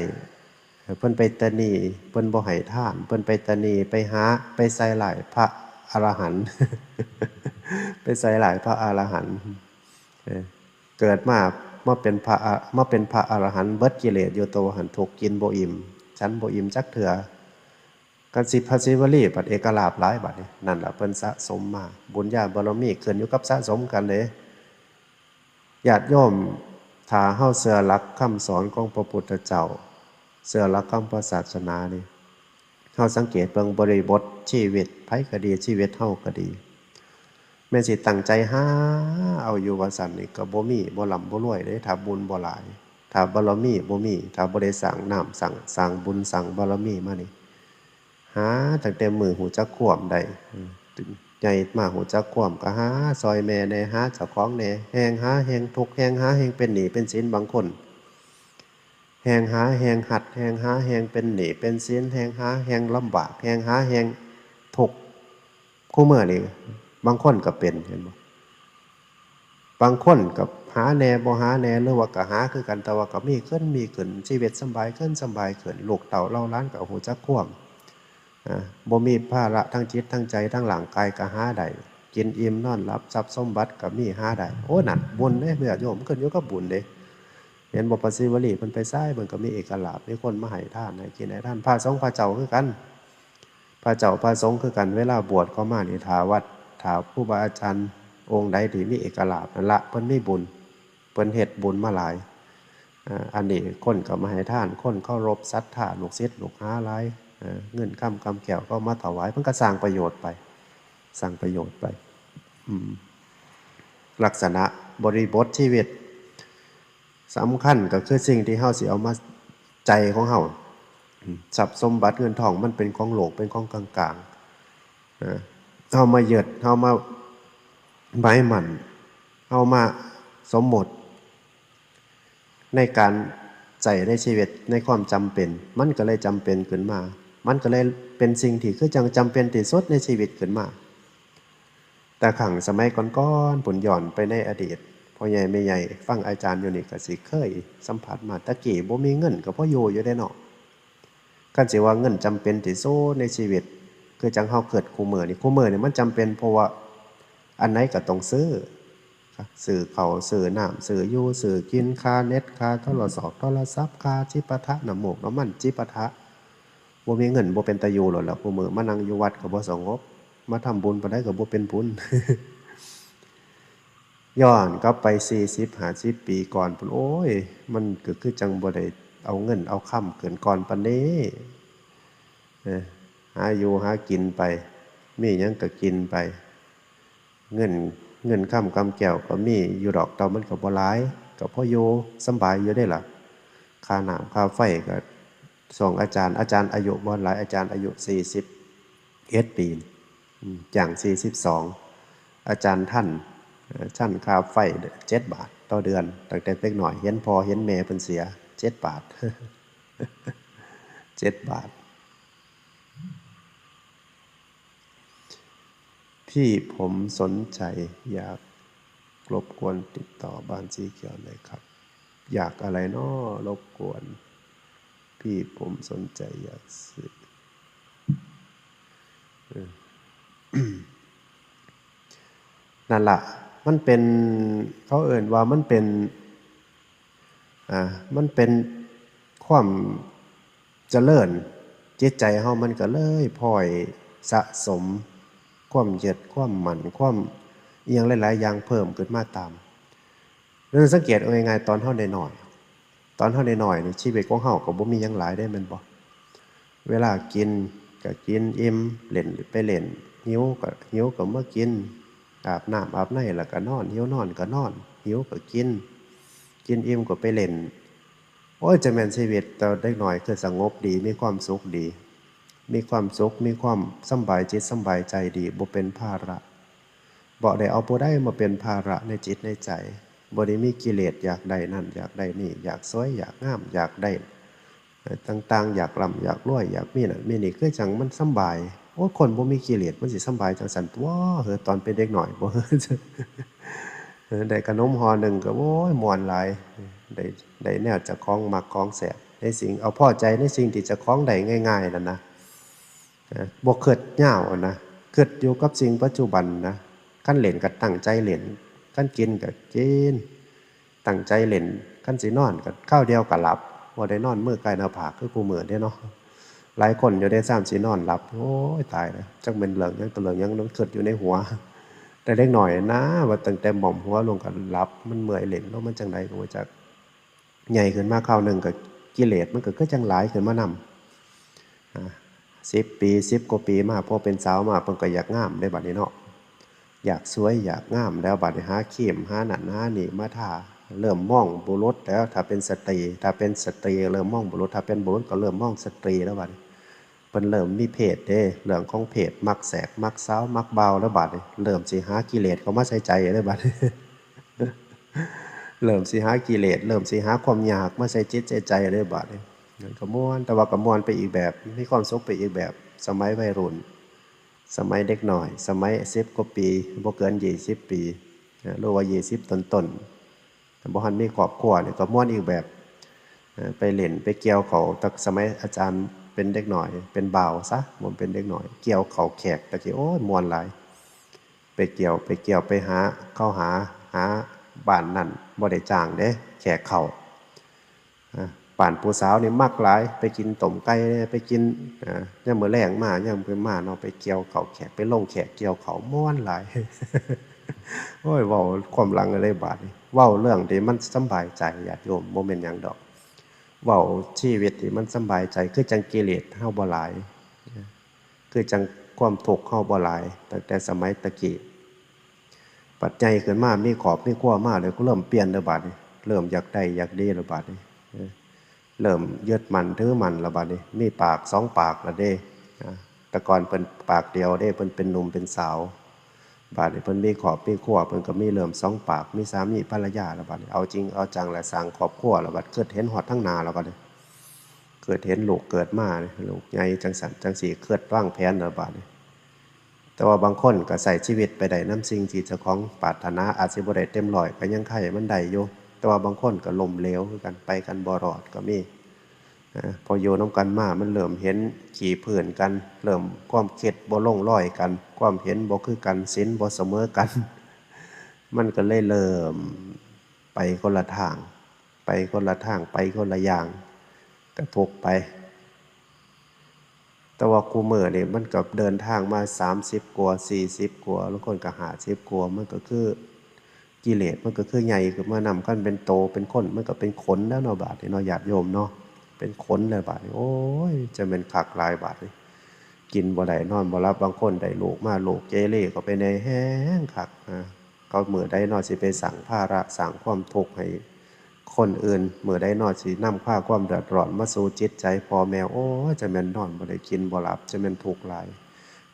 เพิ่นไปตะหนี่ เพิ่นบ่ให้ทาน เพิ่นไปตะหนี่ ไปหา ไปใส่ร้ายพระอรหันต์ ไปใส่ร้ายพระอรหันต์ เออ เกิดมา มาเป็นพระอะ มาเป็นพระอรหันต์ เบิดกิเลสอยู่ตัวหั่น ทุกข์กินบ่อิ่ม ฉันบ่อิ่มจักเทื่อ คันสิพระศิวลีบัดเอกลาภหลายบัดนี้ นั่นล่ะเพิ่นสะสมมา บุญญาบารมีขึ้นอยู่กับสะสมกันเด้ ญาติโยม ถ้าเฮาเชื่อหลักคำสอนของพระพุทธเจ้า เชื่อหลักคำพระศาสนานี่ เฮาสังเกตเบิ่งบริบทชีวิตไผก็ดี ชีวิตเฮาก็ดี แม่นสิตั้งใจหาเอาอยู่ว่าซั่นนี่ก็บ่มี บ่ร่ำบ่รวยเด้ ถ้าบุญบ่หลาย ถ้าบารมีบ่มี ถ้าบ่ได้สร้างน้ำ สร้าง สร้างบุญ สร้างบารมีมานี่ หาตั้งแต่มื้อฮู้จักความได้ อืม ใหญ่มาฮู้จักความก็หาซ่อยแม่แหน่ หาเจ้าของแหน่ แฮ่งหาแฮ่งทุกข์ แฮ่งหาแฮ่งเป็นหนี้เป็นสิน บางคน แฮ่งหาแฮ่งฮัด แฮ่งหาแฮ่งเป็นหนี้เป็นสิน แฮ่งหาแฮ่งลำบาก แฮ่งหาแฮ่งทุกข์ คุมื้อนี่บางคนก็เป็น เห็นบ่ บางคนก็หาแหน่บ่หาแหน่ หรือว่าก็หาคือกัน แต่ว่าก็มีขึ้นมีขึ้น ชีวิตสำบายขึ้นสำบายขึ้น ลูกเต้าเหล่าหลานก็ฮู้จักความ อ่า บ่มีภาระทางจิตทางใจทางร่างกายก็หาได้ กินอิ่มนอนหลับ ทรัพย์สมบัติก็มีหาได้ โอ้ นั่นบุญเด้ ญาติโยม ขึ้นอยู่กับบุญเด้ เห็นบ่ พระศิวลีเพิ่นไปไสเพิ่นก็มีเอกลาภ มีคนมาให้ทานให้กินให้ทาน พระสงฆ์พระเจ้าคือกัน พระเจ้าพระสงฆ์คือกัน เวลาบวชเข้ามานี่ ถ้าวัด ถ้าครูบาอาจารย์องค์ใดที่มีเอกลาภนั่นละ เพิ่นมีบุญ เพิ่นเฮ็ดบุญมาหลาย อ่า อันนี้คนก็มาให้ทาน คนเคารพศรัทธา ลูกศิษย์ลูกหาหลาย เอ่อ เงินคำกำแก้วก็มาถวาย เพิ่นก็สร้างประโยชน์ไป สร้างประโยชน์ไป อืม ลักษณะบริบทชีวิต สำคัญก็คือสิ่งที่เฮาสิเอามา ใจของเฮา อืม ทรัพย์สมบัติเงินทองมันเป็นของโลก เป็นของกลางๆ เออ เฮามายึด เฮามาหมายมั่น เฮามาสมมุติ ในการใช้ในชีวิต ในความจำเป็น มันก็เลยจำเป็นขึ้นมา มันก็เลยเป็นสิ่งที่คือจั่งจำเป็นที่สุดในชีวิตขึ้นมา แต่ครั้งสมัยก่อนๆ พู้น ย้อนไปในอดีต พ่อใหญ่แม่ใหญ่ฟังอาจารย์อยู่นี่ก็สิเคยสัมผัสมา แต่กี้บ่มีเงินก็พออยู่อยู่เด้เนาะ คันสิว่าเงินจำเป็นที่สุดในชีวิต คือจั่งเฮาคิดคุมื้อนี่ คุมื้อนี่มันจำเป็น เพราะว่าอันใดก็ต้องซื้อ ซื้อข้าว ซื้อน้ำ ซื้ออยู่ ซื้อกิน ค่าเน็ต ค่าโทรศอก โทรศัพท์ ค่าจิปาถะ น้ำมูกน้ำมัน จิปาถะ บ่มีเงินบ่เป็นตาอยู่โลดล่ะ คุมื้อมานั่งอยู่วัดก็บ่สงบ มาทำบุญปานใดก็บ่เป็นบุญ ย้อนกลับไปสี่สิบห้าสิบปีก่อนพู้น โอ้ย มันก็คือจั่งบ่ได้เอาเงินเอาคำขึ้นก่อนปานนี้ เออ หาอยู่หากินไป มีหยังก็กินไป เงิน เงินคำกำแก้วก็มีอยู่ดอก แต่มันก็บ่หลาย ก็พออยู่สำบายอยู่เด้ล่ะ ค่าน้ำค่าไฟก็ ช่วงอาจารย์ อาจารย์อายุบ่หลาย อาจารย์อายุสี่สิบเอ็ดปี อืม ย่างสี่สิบสอง อาจารย์ทัน เอ่อ ชั้นค่าไฟเจ็ดบาทต่อเดือน ตั้งแต่เด็กน้อย เห็นพ่อเห็นแม่เพิ่นเสีย เจ็ดบาท เจ็ดบาท พี่ผมสนใจอยากรบกวนติดต่อบ้านสีเขียวหน่อยครับ อยากอะไรน้อ รบกวน พี่ผมสนใจอยากซื้อ เออ นั่นล่ะ มันเป็น เขาเอิ้นว่ามันเป็น อ่า มันเป็นความเจริญ จิตใจเฮามันก็เลยพลอยสะสมความยึด ความมั่น ความอิหยังหลายๆอย่างเพิ่มขึ้นมาตาม นั้นสังเกตเอาง่ายๆ ตอนเฮาน้อยๆ ตอนเฮาน้อยๆ นี่ชีวิตของเฮาก็บ่มีหยังหลายเด้ แม่นบ่ เวลากินก็กินอิ่ม เล่นไปเล่น หิวก็ หิวก็มากิน อาบน้ำอาบในแล้วก็นอน หิวนอนก็นอน หิวก็กิน กินอิ่มก็ไปเล่น โอ้ย จะแม่นชีวิตตอนเด็กน้อยคือสงบดี มีความสุขดี มีความสุข มีความสำบายจิตสำบายใจดี บ่เป็นภาระ บ่ได้เอาผู้ใดมาเป็นภาระในจิตในใจ บ่ได้มีกิเลสอยากได้นั่นอยากได้นี่ อยากสวย อยากงาม อยากได้ เอ่อ ต่างๆ อยากร่ำอยากรวย อยากมีนั่นมีนี่ คือจั่งมันสำบาย โอ้ย คนบ่มีกิเลสมันสิสำบายจั่งซั้นตั๊ว เฮ้อ ตอนเป็นเด็กน้อยบ่ เออ ได้ขนมห่อหนึ่งก็ โอ้ย ม่วนหลาย ได้ ได้แนวเจ้าของมักของแซ่บ ในสิ่ง เอาพอใจในสิ่งที่เจ้าของได้ง่ายๆ นั่นนะ เออ บ่คิดยาวอะนะ คิดอยู่กับสิ่งปัจจุบันนะ คันเล่นก็ตั้งใจเล่น คันกินก็กิน ตั้งใจเล่น คันสินอนก็คราวเดียวก็หลับ บ่ได้นอนมือไกลหน้าผากคือคุมื้อเด้เนาะ หลายคนอยู่เด้ ซ้ำสินอนหลับ โอ้ย ตายแล้ว จักแม่นเรื่องหยังต่อเรื่องหยัง มันคิดอยู่ในหัว แต่เด็กน้อยนะ ว่าตั้งแต่หม้อมหัวลงก็หลับ มันเมื่อยเล่นลง มันจั่งใดก็บ่จัก ใหญ่ขึ้นมาคราวหนึ่งก็กิเลสมันก็คือจั่งหลายขึ้นมานำ อ่า สิบปี สิบกว่าปีมา พอเป็นสาวมา เพิ่นก็อยากงามเด้บัดนี้เนาะ อยากสวยอยากงามแล้วบัดนี้ หาครีมหานั่นหานี่มาทา เริ่มมองบุรุษแล้ว ถ้าเป็นสตรี ถ้าเป็นสตรีเริ่มมองบุรุษ ถ้าเป็นบุรุษก็เริ่มมองสตรีแล้วบัดนี้ เพิ่นเริ่มมีเพศเด้ เรื่องของเพศ มักแสก มักสาว มักบ่าวแล้วบัดนี้ เริ่มสิหากิเลสเข้ามาใส่ใจแล้วบัดนี้ เริ่มสิหากิเลส เริ่มสิหาความอยากมาใส่จิตใส่ใจเลยบัดนี้ มันก็ม่วน แต่ว่าก็ม่วนไปอีกแบบ มีความสุขไปอีกแบบ สมัยวัยรุ่น สมัยเด็กน้อย สมัยสิบกว่าปี บ่เกินยี่สิบปี นะ หรือว่ายี่สิบต้นๆ บ่ทันมีครอบครัวนี่ก็ม่วนอีกแบบ เอ่อ ไปเล่นไปเกี่ยวเขา แต่สมัยอาจารย์เป็นเด็กน้อย เป็นบ่าวซะ บ่เป็นเด็กน้อย เกี่ยวเขาแขกตะกี้ โอ้ย ม่วนหลาย ไปเกี่ยว ไปเกี่ยว ไปหา เขาหา หาบ้านนั่น บ่ได้จ้างเด้ แขกเขา อ่า บ้านผู้สาวนี่มักหลาย ไปกินต้มไก่แหน่ ไปกิน อ่า ยามมื้อแลงมา ยามเพิ่นมาเนาะ ไปเกี่ยวเขาแขก ไปลงแขกเกี่ยวเขา ม่วนหลาย โอ้ย เว้าความหลังเลยบาดนี้ เว้าเรื่องที่มันสำบายใจ ญาติโยม บ่แม่นหยังดอก เว้าชีวิตที่มันสำบายใจ คือจั่งกิเลสเฮาบ่หลาย คือจั่งความทุกข์เฮาบ่หลาย ตั้งแต่สมัยตะกี้ บัดใหญ่ขึ้นมา มีครอบมีครัวมาแล้ว ก็เริ่มเปลี่ยนแล้วบาดนี้ เริ่มอยากได้อยากดีแล้วบาดนี้ เออ เริ่มยึดมั่นถือมั่นแล้วบาดนี้ มีปากสองปากแล้วเด้ อ่า แต่ก่อนเพิ่นปากเดียวเด้ เพิ่นเป็นหนุ่มเป็นสาว บาดนี้เพิ่นมีครอบมีครัว เพิ่นก็มีเริ่มสองปาก มีสามีภรรยาแล้วบาดนี้ เอาจริงเอาจังแล้ว สร้างครอบครัวแล้ว บัดคิดเห็นฮอดทางหน้าแล้วบาดนี้ คิดเห็นลูกเกิดมา ลูกใหญ่จั่งซั้นจั่งซี้ คิดวางแผนแล้วบาดนี้ แต่ว่าบางคนก็ใช้ชีวิตไปได้นำสิ่งที่เจ้าของปรารถนา อาจสิบ่ได้เต็มร้อย ก็ยังไขมันได้อยู่ แต่ว่าบางคนก็ล้มเหลวคือกัน ไปกันบ่รอดก็มี อ่า พออยู่นำกันมา มันเริ่มเห็นขี้พื้นกัน เริ่มความคิดบ่ลงรอยกัน ความเห็นบ่คือกัน ศีลบ่เสมอกัน มันก็เลยเริ่มไปคนละทาง ไปคนละทาง ไปคนละอย่าง ก็ทุกข์ไป แต่ว่าคุมื้อนี่มันก็เดินทางมาสามสิบกว่า สี่สิบกว่า ลางคนก็ห้าสิบกว่า มันก็คือกิเลสมันก็คือใหญ่ขึ้นมานำ คันเป็นโตเป็นคนมันก็เป็นขนแล้วเนาะ บาดนี้เนาะ ญาติโยมเนาะ เป็นขนแล้วบาดนี้ โอ้ย จะแม่นคักหลายบาดนี้ กินบ่ได้นอนบ่หลับ บางคนได้ลูกมา ลูกเกเรก็ไปแหน่ แฮงคัก อ่า เขามื้อใดเนาะสิไปสร้างภาระสร้างความทุกข์ให้คนอื่น มื้อใดเนาะสินำพาความเดือดร้อนมาสู่จิตใจพ่อแม่ โอ้ย จะแม่นนอนบ่ได้กินบ่หลับ จะแม่นทุกข์หลาย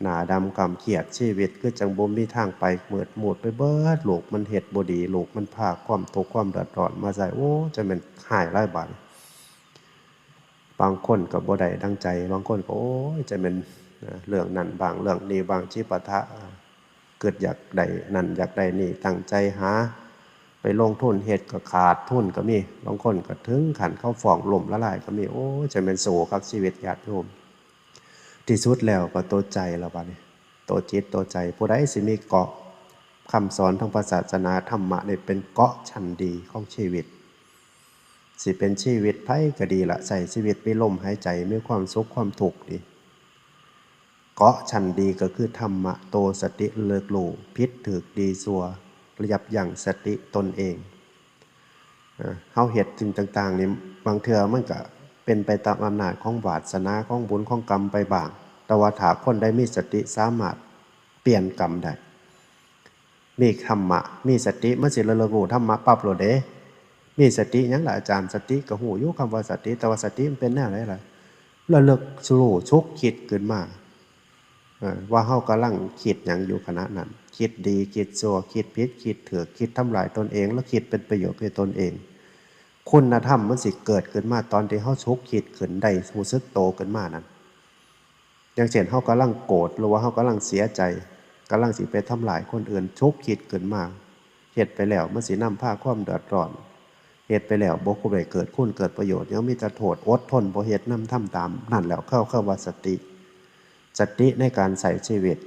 หน้าดำคล้ำเครียด ชีวิตคือจั่งบ่มีทางไป มืดมูดไปเบิด ลูกมันเฮ็ดบ่ดี ลูกมันพาความทุกข์ความเดือดร้อนมาใส่ โอ้ จั่งแม่นฮ้ายหลายบาด บางคนก็บ่ได้ดังใจ บางคนก็ โอ้ย จั่งแม่น เรื่องนั้นบ้าง เรื่องนี้บ้าง จิปาถะ คิดอยากได้นั่นอยากได้นี่ ตั้งใจหา ไปลงทุนเฮ็ดก็ขาดทุนก็มี บางคนก็ถึงขั้นเขาฟ้องล้มละลายก็มี โอ้ย จั่งแม่นโศกคักชีวิตญาติโยม ที่สุดแล้วก็ตัวใจละบัดนี้ ตัวจิตตัวใจ ผู้ใดสิมีเกราะ คำสอนทางพระศาสนา ธรรมะนี่เป็นเกราะชั้นดีของชีวิต สิเป็นชีวิตไผก็ดีละ ใช้ชีวิตมีลมหายใจ มีความสุขความทุกข์นี่ เกราะชั้นดีก็คือธรรมะ ตัวสติระลึกรู้ ผิดถูกดีชั่ว ยับยั้งสติตนเอง เอ่อ เฮาเฮ็ดสิ่งต่างๆนี่ บางเทื่อมันก็เป็นไปตามอำนาจของวาสนา ของบุญ ของกรรมไปบ้าง แต่ว่าถ้าคนใดมีสติสามารถเปลี่ยนกรรมได้ มีธรรมะ มีสติ มันสิระลึกรู้ธรรมะปั๊บโลดเด้ มีสติหยังล่ะอาจารย์ สติก็รู้อยู่คำว่าสติ แต่ว่าสติมันเป็นแนวใดล่ะ ระลึกรู้ ฉุกคิดขึ้นมา เอ่อ ว่าเฮากำลังคิดหยังอยู่ขณะนั้น คิดดี คิดชั่ว คิดผิด คิดถูก คิดทำลายตนเอง และคิดเป็นประโยชน์แก่ตนเอง คุณธรรมมันสิเกิดขึ้นมาตอนที่เฮาฉุกคิดขึ้น ได้รู้สึกโตขึ้นมานั่น อย่างเช่น เฮากำลังโกรธ หรือว่าเฮากำลังเสียใจ กำลังสิไปทำร้ายคนอื่น ฉุกคิดขึ้นมา เฮ็ดไปแล้วมันสินำพาความเดือดร้อน เฮ็ดไปแล้วบ่ได้เกิดคุณเกิดประโยชน์หยัง มีแต่โทษ อดทนบ่เฮ็ดนำ ทำตาม นั่นแหละเขา เขาว่าสติ สติในการใช้ชีวิต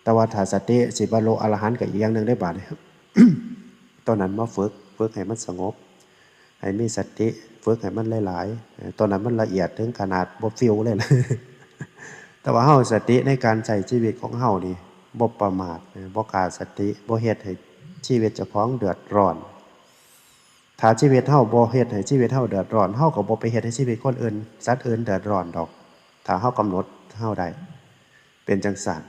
แต่ว่าถ้าสติสิบรรลุอรหันต์ก็อีกอย่างหนึ่งได้บาดนี้ ตอนนั้นมาฝึก ฝึกให้มันสงบ ให้มีสติ ฝึกให้มันหลายๆ เอ่อ ตอนนั้นมันละเอียดถึงขนาดบ่ฟิวเลยล่ะ แต่ว่าเฮาสติในการใช้ชีวิตของเฮานี่บ่ประมาท เอ่อ บ่ขาดสติ บ่เฮ็ดให้ชีวิตเจ้าของเดือดร้อน ถ้าชีวิตเฮาบ่เฮ็ดให้ชีวิตเฮาเดือดร้อน เฮาก็บ่ไปเฮ็ดให้ชีวิตคนอื่น สัตว์อื่นเดือดร้อนดอก ถ้าเฮากำหนดเฮาได้ เป็นจั่งซั้น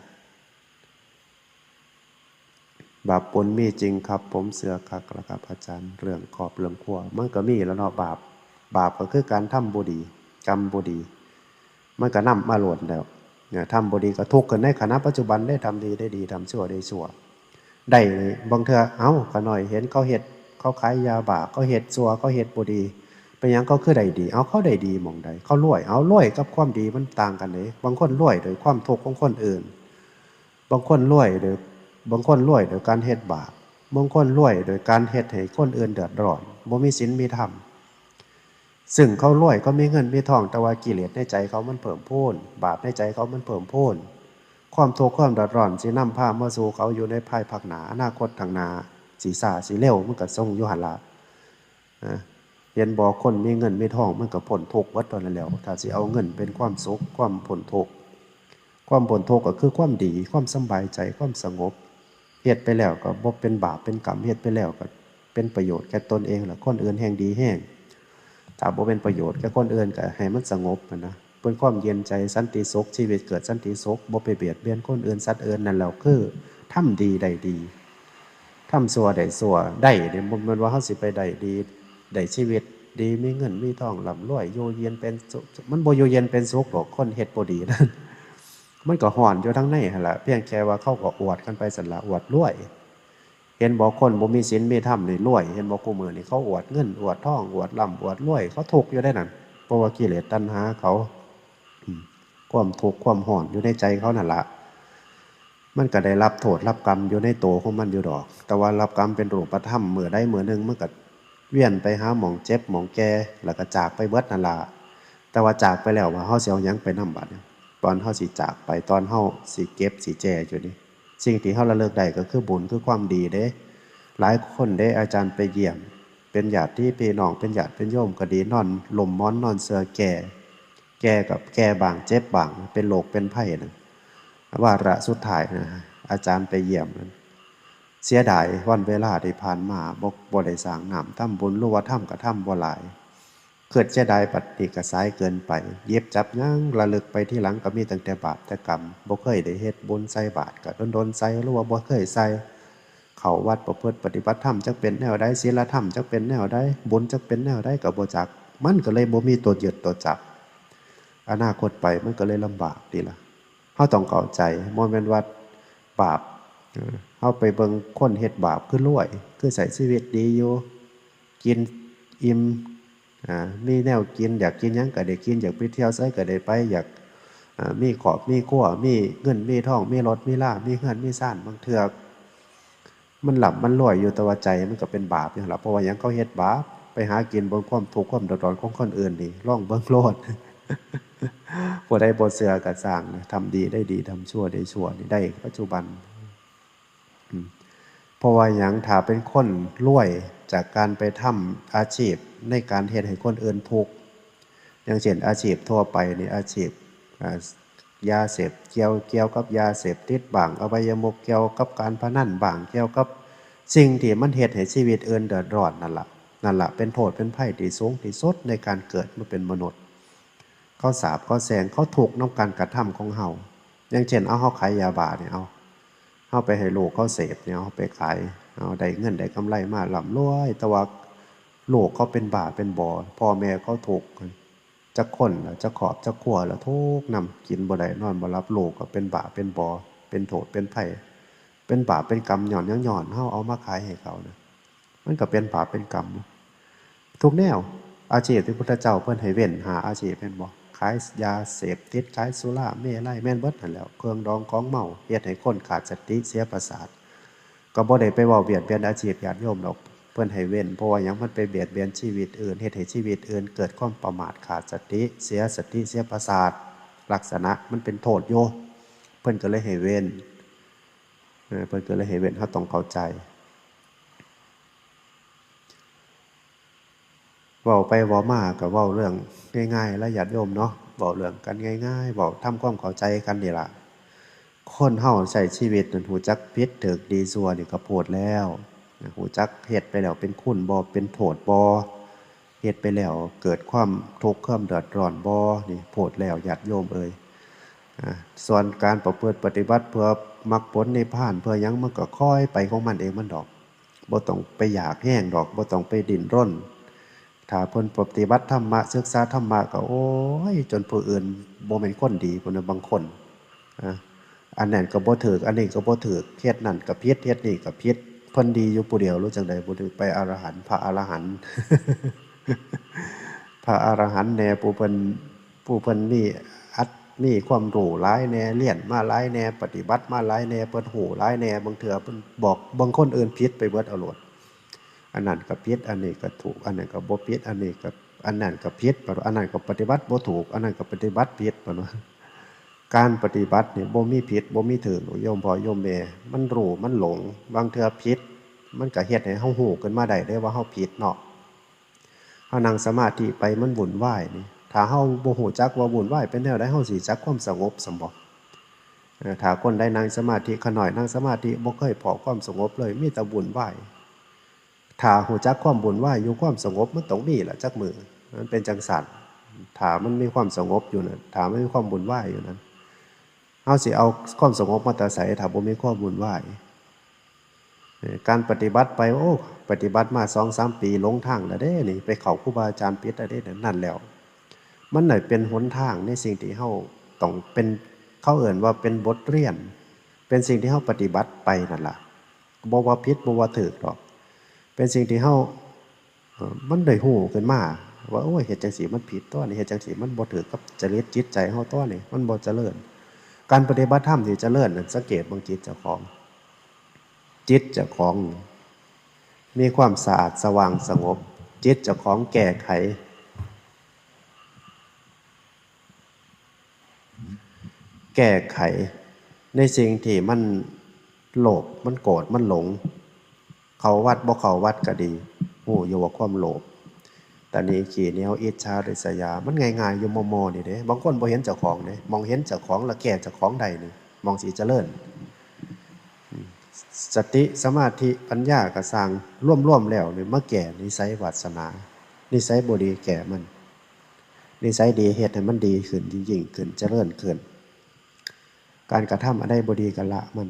บาปบุญมีจริงครับ ผมเชื่อคักแล้วครับอาจารย์ เรื่องครอบเรื่องครัว มันก็มีแล้วเนาะ บาป บาปก็คือการทำบ่ดี กรรมบ่ดี มันก็นำมาโลดแล้ว เนี่ย ทำบ่ดีก็ทุกข์ขึ้นในขณะปัจจุบันเด้ ทำดีได้ดี ทำชั่วได้ชั่ว ได้นี่ บางเทื่อ เอ้า ข้าน้อยเห็นเขาเฮ็ด เขาขายยาบ้า เขาเฮ็ดชั่ว เขาเฮ็ดบ่ดี เป็นหยังเขาคือได้ดี เอ้า เขาได้ดีหม่องใด เขารวย เอ้า รวยกับความดีมันต่างกันเด้ บางคนรวยโดยความทุกข์ของคนอื่น บางคนรวยโดย บางคนรวยโดยการเฮ็ดบาป บางคนรวยโดยการเฮ็ดให้คนอื่นเดือดร้อน บ่มีศีลมีธรรม ซึ่งเขารวย เขามีเงินมีทอง แต่ว่ากิเลสในใจเขามันเพิ่มพูน บาปในใจเขามันเพิ่มพูน ความทุกข์ความเดือดร้อนสินำพามาสู่เขาอยู่ในภายภาคหน้า อนาคตข้างหน้า สิช้าสิเร็ว มันก็ส่งอยู่หั่นล่ะ นะ เห็นบ่ คนมีเงินมีทองมันก็พ้นทุกข์เบิดเท่านั้นแหล้ว ถ้าสิเอาเงินเป็นความสุข ความพ้นทุกข์ ความพ้นทุกข์ก็คือความดี ความสำบายใจ ความสงบ เฮ็ดไปแล้วก็บ่เป็นบาปเป็นกรรม เฮ็ดไปแล้วก็เป็นประโยชน์แก่ตนเอง และคนอื่นแฮ่งดีแฮง ถ้าบ่เป็นประโยชน์แก่คนอื่นก็ให้มันสงบหั้นนะ เป็นความเย็นใจ สันติสุข ชีวิตเกิดสันติสุข บ่ไปเบียดเบียนคนอื่นสัตว์อื่น นั่นแหล้วคือทำดีได้ดี ทำชั่วได้ชั่ว ได้นี่บ่แม่นว่าเฮาสิไปได้ดี ได้ชีวิตดี มีเงินมีทองร่ำรวย อยู่เย็นเป็นสุข มันบ่อยู่เย็นเป็นสุขดอก คนเฮ็ดบ่ดีนั่น มันก็ฮ้อนอยู่ทางในหั่นล่ะ เพียงแค่ว่าเขาก็อวดกันไปซั่นล่ะ อวดรวย เห็นบ่ คนบ่มีศีลมีธรรมนี่รวย เห็นบ่ คู่มื้อนี่เขาอวดเงิน อวดทอง อวดร่ำ อวดรวย เขาทุกข์อยู่ได้นั่น เพราะว่ากิเลสตัณหาเขา อืม ความทุกข์ความฮ้อนอยู่ในใจเขานั่นล่ะ มันก็ได้รับโทษรับกรรมอยู่ในโตของมันอยู่ดอก แต่ว่ารับกรรมเป็นรูปธรรม มื้อใดมื้อหนึ่งมันก็เวียนไปหาหม่องเจ็บหม่องแก่ แล้วก็จากไปเบิดนั่นล่ะ แต่ว่าจากไปแล้วว่าเฮาสิเอาหยังไปนำบัดนี้ ตอนเฮาสิจากไป ตอนเฮาสิเก็บสิแจอยู่นี่ สิ่งที่เฮาระลึกได้ก็คือบุญ คือความดีเด้ หลายคนเด้ อาจารย์ไปเยี่ยม เป็นญาติพี่น้อง เป็นญาติเป็นโยมก็ดี นอนล้มหมอนนอนเสื่อแก่ แก่กับแก่บ้าง เจ็บบ้าง เป็นโรคเป็นภัยนั่น วาระสุดท้ายนะ อาจารย์ไปเยี่ยมนั่น เสียดายวันเวลาที่ผ่านมา บ่ บ่ได้สร้างน้ำทำบุญ หรือว่าทำก็ทำบ่หลาย คิดเสียดาย บัดนี้ก็สายเกินไป หยิบจับหยังระลึกไปทีหลังก็มีตั้งแต่บาปแต่กรรม บ่เคยได้เฮ็ดบุญใส่บาตรก็ดนๆใส่ หรือว่าบ่เคยใส่ เข้าวัดประพฤติปฏิบัติธรรมจักเป็นแนวใด ศีลธรรมจักเป็นแนวใด บุญจักเป็นแนวใดก็บ่จัก มันก็เลยบ่มีตัวยึดตัวจับ อนาคตไปมันก็เลยลำบากติล่ะ เฮาต้องเข้าใจ บ่แม่นว่าบาป เออ เฮาไปเบิ่งคนเฮ็ดบาปคือรวย คือใช้ชีวิตดีอยู่ กินอิ่ม อ่า มีแนวกิน อยากกินหยังก็ได้กิน อยากไปเที่ยวไสก็ได้ไป อยาก อ่า มีครอบมีครัว มีเงินมีทอง มีรถมีลา มีเฮือนมีซาน บางเทื่อมันร่ำมันรวยอยู่ แต่ว่าใจมันก็เป็นบาปอยู่หั่นล่ะ เพราะว่าหยัง เขาเฮ็ดบาป ไปหากินเบิ่งความทุกข์ความเดือดร้อนของคนอื่นนี่ ลองเบิ่งโลด ผู้ใดบ่เชื่อก็ซ่างนะ ทำดีได้ดี ทำชั่วได้ชั่วนี่ ได้ปัจจุบัน อืม เพราะว่าหยัง ถ้าเป็นคนรวยจากการไปทำอาชีพในการเฮ็ดให้คนอื่นทุกข์ อย่างเช่นอาชีพทั่วไปนี่ อาชีพ อ่า ยาเสพ เกี่ยว เกี่ยวกับยาเสพติดบ้าง อบายมุข เกี่ยวกับการพนันบ้าง เกี่ยวกับสิ่งที่มันเฮ็ดให้ชีวิตอื่นเดือดร้อนนั่นล่ะ นั่นล่ะเป็นโทษเป็นภัยที่สูงที่สุดในการเกิดมาเป็นมนุษย์ เขาสาป เขาแช่ง เขาทุกข์นำการกระทำของเฮา อย่างเช่น เอา เฮาขายยาบ้านี่ เอา เฮาไปให้ลูกเขาเสพนี่ เอาไปขาย เอาได้เงินได้กำไรมาร่ำรวย แต่ว่าลูกเขาเป็นบ้าเป็นบอ พ่อแม่เขาทุกข์ จักคนล่ะ จักครอบจักครัวล่ะ ทุกข์นำ กินบ่ได้นอนบ่หลับ ลูกก็เป็นบ้าเป็นบอ เป็นโทษเป็นภัย เป็นบาปเป็นกรรม ย้อนหยัง ย้อนเฮาเอามาขายให้เขานะ มันก็เป็นบาปเป็นกรรม ทุกแนว อาชีพที่พุทธเจ้าเพิ่นให้เว้นห้าอาชีพแม่นบ่ ขายยาเสพติด ขายสุราเมรัย แม่นเบิดหั่นแหล้ว เครื่องดองของเมา เฮ็ดให้คนขาดสติเสียประสาท ก็บ่ได้ไปเว้าเบียดเบียนอาชีพญาติโยมดอก เพิ่นให้เว้น เพราะว่าหยัง มันไปเบียดเบียนชีวิตอื่น เฮ็ดให้ชีวิตอื่นเกิดความประมาท ขาดสติ เสียสติ เสียประสาท ลักษณะมันเป็นโทษอยู่ เพิ่นก็เลยให้เว้น เออ เพิ่นก็เลยให้เว้น เฮาต้องเข้าใจ เว้าไปเว้ามาก็เว้าเรื่องง่ายๆ ล่ะญาติโยมเนาะ เว้าเรื่องกันง่ายๆ เว้าทำความเข้าใจกันนี่ล่ะ คนเฮาใช้ชีวิตนั่น ฮู้จักผิดถูกดีชั่วนี่ก็โพดแล้ว ฮู้จักเฮ็ดไปแล้วเป็นคุณบ่ เป็นโทษบ่ เฮ็ดไปแล้วเกิดความทุกข์ความเดือดร้อนบ่ นี่โพดแล้วญาติโยมเอ๋ย อ่า ส่วนการประพฤติปฏิบัติเพื่อมรรคผลนิพพาน เพื่อหยัง มันก็ค่อยไปของมันเองมันดอก บ่ต้องไปอยากแฮงดอก บ่ต้องไปดิ้นรน ถ้าเพิ่นปฏิบัติธรรมะ ศึกษาธรรมะก็ โอ้ย จนผู้อื่นบ่แม่นคนดีพุ้นนะ บางคน อ่า อันนั้นก็บ่ถูก อันนี้ก็บ่ถูก เฮ็ดนั่นก็ผิด เฮ็ดนี่ก็ผิด เพิ่นดีอยู่ผู้เดียว หรือจั่งใด๋ บ่ได้ไปอรหันต์ พระอรหันต์ พระอรหันต์แน่ ผู้เพิ่น ผู้เพิ่นมีอัต มีความรู้หลายแน่ เรียนมาหลายแน่ ปฏิบัติมาหลายแน่ เพิ่นรู้หลายแน่ บางเทื่อเพิ่นบอก บางคนอื่นผิดไปเบิดเอาโลด อันนั้นก็ผิด อันนี้ก็ถูก อันนั้นก็บ่ผิด อันนี้ก็ อันนั้นก็ผิด อันนั้นก็ปฏิบัติบ่ถูก อันนั้นก็ปฏิบัติผิด เพิ่นว่า การปฏิบัตินี่บ่มีผิด บ่มีถูก โยมพ่อโยมแม่ มันรู้ มันหลง บางเทื่อผิด มันก็เฮ็ดให้เฮารู้ขึ้นมาได้เด้ว่าเฮาผิดเนาะ เฮานั่งสมาธิไปมันวุ่นวายนี่ ถ้าเฮาบ่รู้จักว่าวุ่นวายเป็นแนวใด เฮาสิจักความสงบซำบ่ เอ่อ ถ้าคนใดนั่งสมาธิ ข้าน้อยนั่งสมาธิบ่เคยพ้อความสงบเลย มีแต่วุ่นวาย ถ้ารู้จักความวุ่นวายอยู่ ความสงบมันต้องมีล่ะจักมื้อ มันเป็นจั่งซั้น ถ้ามันมีความสงบอยู่นั่น ถ้ามันมีความวุ่นวายอยู่นั่น เฮาสิเอาความสงบมาแต่ไส ถ้าบ่มีความวุ่นวาย เอ่อ การปฏิบัติไป โอ้ ปฏิบัติมาสองสามปี หลงทางแล้วเด้นี่ ไปเข้าครูบาอาจารย์ผิดแล้วเด้ นั่นแล้ว มันได้เป็นหนทางในสิ่งที่เฮาต้องเป็น เขาเอิ้นว่าเป็นบทเรียน เป็นสิ่งที่เฮาปฏิบัติไปนั่นล่ะ บ่ว่าผิด บ่ว่าถูกดอก เป็นสิ่งที่เฮา เอ่อ มันได้รู้ขึ้นมาว่า โอ้ย เฮ็ดจั่งซี้มันผิดตั๊วนี่ เฮ็ดจั่งซี้มันบ่ถูกกับจริตจิตใจเฮาตั๊วนี่ มันบ่เจริญ การปฏิบัติธรรมที่เจริญนั่น สังเกตเบิ่งจิตเจ้าของ จิตเจ้าของมีความสะอาดสว่างสงบ จิตเจ้าของแก้ไข แก้ไขในสิ่งที่มันโลภ มันโกรธ มันหลง เข้าวัดบ่เข้าวัดก็ดี รู้อยู่ว่าความโลภ ตณี ขี้เหนียว อิจฉา ริษยา มันง่ายๆ อยู่มอๆ นี่เด้ บางคนบ่เห็นเจ้าของเด้ หม่องเห็นเจ้าของแล้วแก้เจ้าของได้นี่ หม่องสิเจริญ สติ สมาธิ ปัญญาก็ซ่าง รวมๆ แล้วนี่มาแก้นิสัยวาสนา นิสัยบ่ดีแก้มัน นิสัยดีเฮ็ดให้มันดีขึ้น ยิ่งๆ ขึ้น เจริญขึ้น การกระทำอันใดบ่ดีก็ละมัน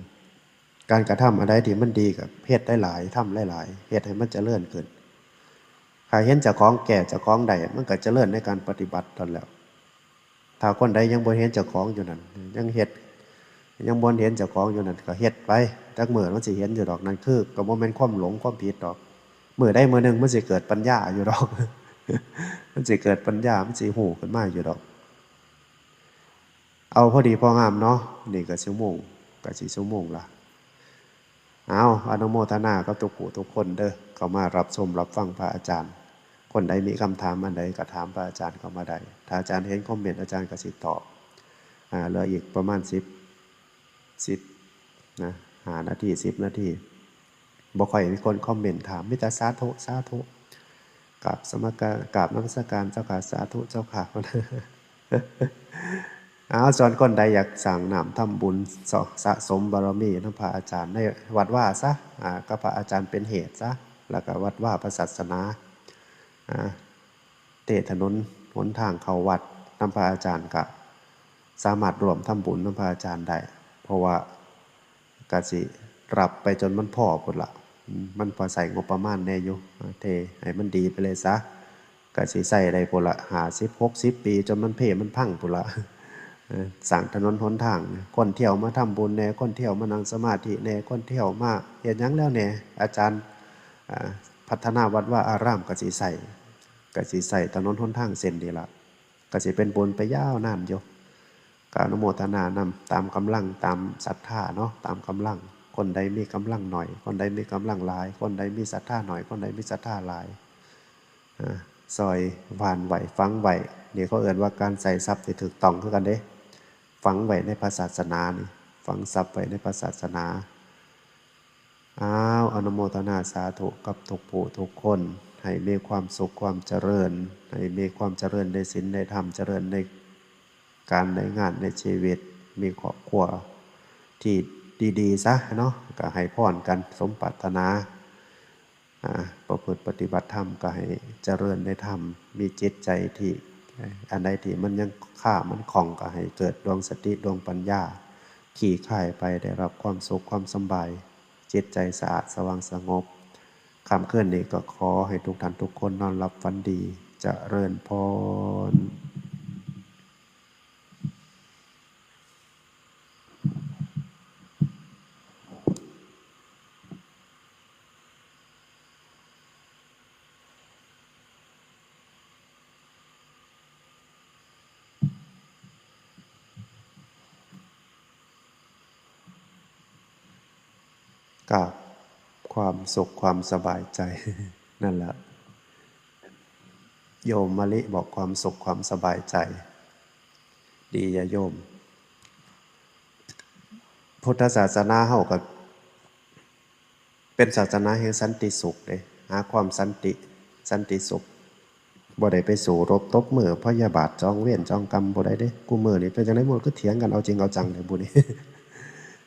การกระทำอันใดที่มันดีก็เฮ็ดหลายๆ ทำหลายๆ เฮ็ดให้มันเจริญขึ้น ถ้าเห็นเจ้าของแก้เจ้าของได้ มันก็เจริญในการปฏิบัติตนแล้ว ถ้าคนใดยังบ่เห็นเจ้าของอยู่นั่น ยังเฮ็ด ยังบ่เห็นเจ้าของอยู่นั่นก็เฮ็ดไป จักมื้อมันสิเห็นอยู่ดอก นั่นคือก็บ่แม่นความหลงความผิดดอก มื้อใดมื้อหนึ่งมันสิเกิดปัญญาอยู่ดอก มันสิเกิดปัญญา มันสิฮู้ขึ้นมาอยู่ดอก เอาพอดีพองามเนาะ นี่ก็ชั่วโมง ก็สิชั่วโมงละ เอา อนุโมทนากับทุกผู้ทุกคนเด้อ เข้ามารับชมรับฟังพระอาจารย์ คนใดมีคำถามอันใดก็ถามพระอาจารย์เข้ามาได้ ถ้าอาจารย์เห็นคอมเมนต์ อาจารย์ก็สิตอบ อ่า เหลืออีกประมาณสิบ สิบ นะ ห้านาที สิบนาที บ่ค่อยมีคนคอมเมนต์ถาม มีแต่สาธุ สาธุ กราบสมการ กราบนมัสการเจ้าค่ะ สาธุเจ้าค่ะ เอา ส่วนคนใดอยากสร้างน้ำทำบุญ สะ สะสมบารมีนำพระอาจารย์ในวัดวาซะ อ่า กับพระอาจารย์เป็นเหตุซะ แล้วก็วัดวาพระศาสนา อ่า เทถนนหนทางเข้าวัดนำพระอาจารย์ ก็สามารถร่วมทำบุญนำพระอาจารย์ได้ เพราะว่า ก็สิรับไปจนมันพอพุ้นละ อืม มันพอใช้งบประมาณแหน่อยู่ เทให้มันดีไปเลยซะ ก็สิใช้ได้พุ้นละ ห้าสิบ หกสิบ ปี จนมันเพมันพังพุ้นละ เออ สร้างถนนหนทาง คนเที่ยวมาทำบุญแหน่ คนเที่ยวมานั่งสมาธิแหน่ คนเที่ยวมาเฮ็ดหยังแล้วแหน่ อาจารย์ อ่า พัฒนาวัดวาอารามก็สิใช้ ก็สิใช้ถนนหนทางเส้นนี้ละ ก็สิเป็นบุญไปยาวนานอยู่ ก็อนุโมทนานำ ตามกำลัง ตามศรัทธาเนาะ ตามกำลัง คนใดมีกำลังหน่อย คนใดมีกำลังหลาย คนใดมีศรัทธาหน่อย คนใดมีศรัทธาหลาย อ่า ซอยหว่านไว้ ฝังไว้ นี่เขาเอิ้นว่าการใช้ทรัพย์ที่ถูกต้องคือกันเด้ ฝังไว้ในพระศาสนานี่ ฝังทรัพย์ไว้ในพระศาสนา อ้าว อนุโมทนาสาธุกับทุกผู้ทุกคน ให้มีความสุขความเจริญ ให้มีความเจริญในศีลในธรรม เจริญในการในงานในชีวิต มีครอบครัวที่ดีๆ ซะเนาะ ก็ให้พรกันสมปรารถนา อ่า ประพฤติปฏิบัติธรรมก็ให้เจริญในธรรม มีจิตใจที่ อันใดที่มันยังคามันข้องก็ให้เกิดดวงสติดวงปัญญา คลี่คลายไป ได้รับความสุขความสำบาย จิตใจสะอาดสว่างสงบ ค่ำคืนนี้ก็ขอให้ทุกท่านทุกคนนอนหลับฝันดี เจริญพร กับความสุขความสบายใจ นั่นแหละ โยมมะลิบอกความสุขความสบายใจ ดีอย่าโยม พุทธศาสนาเฮาก็เป็นศาสนาแห่งสันติสุขเด้ หาความสันติ สันติสุข บ่ได้ไปสู้รบตบมือพยาบาทจองเวรจองกรรมบ่ได้เด้ กูมื้อนี้เป็นจั่งใด๋หมู่คือเถียงกันเอาจริงเอาจังแท้บุนี่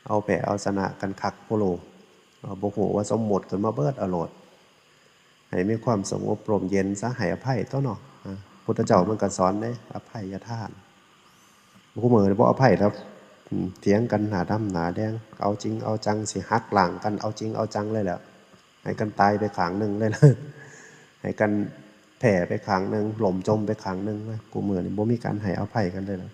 เอาแพ้เอาชนะกันคักโพโล เอาบ่ฮู้ว่าสมมุติขึ้นมาเบิดเอาโลด ให้มีความสงบร่มเย็นซะ ให้อภัยตั๊วเนาะ อ่า พุทธเจ้ามันก็สอนเด้ อภัยทาน คู่มื้อนี้บ่อภัยแล้ว อืม เถียงกันหน้าดำหน้าแดง เอาจริงเอาจัง สิหักล้างกัน เอาจริงเอาจังเลยแหละ ให้กันตายไปข้างหนึ่งเลยล่ะ ให้กันแพ้ไปข้างหนึ่ง ล่มจมไปข้างหนึ่งนะ คู่มื้อนี้บ่มีการให้อภัยกันเลยล่ะ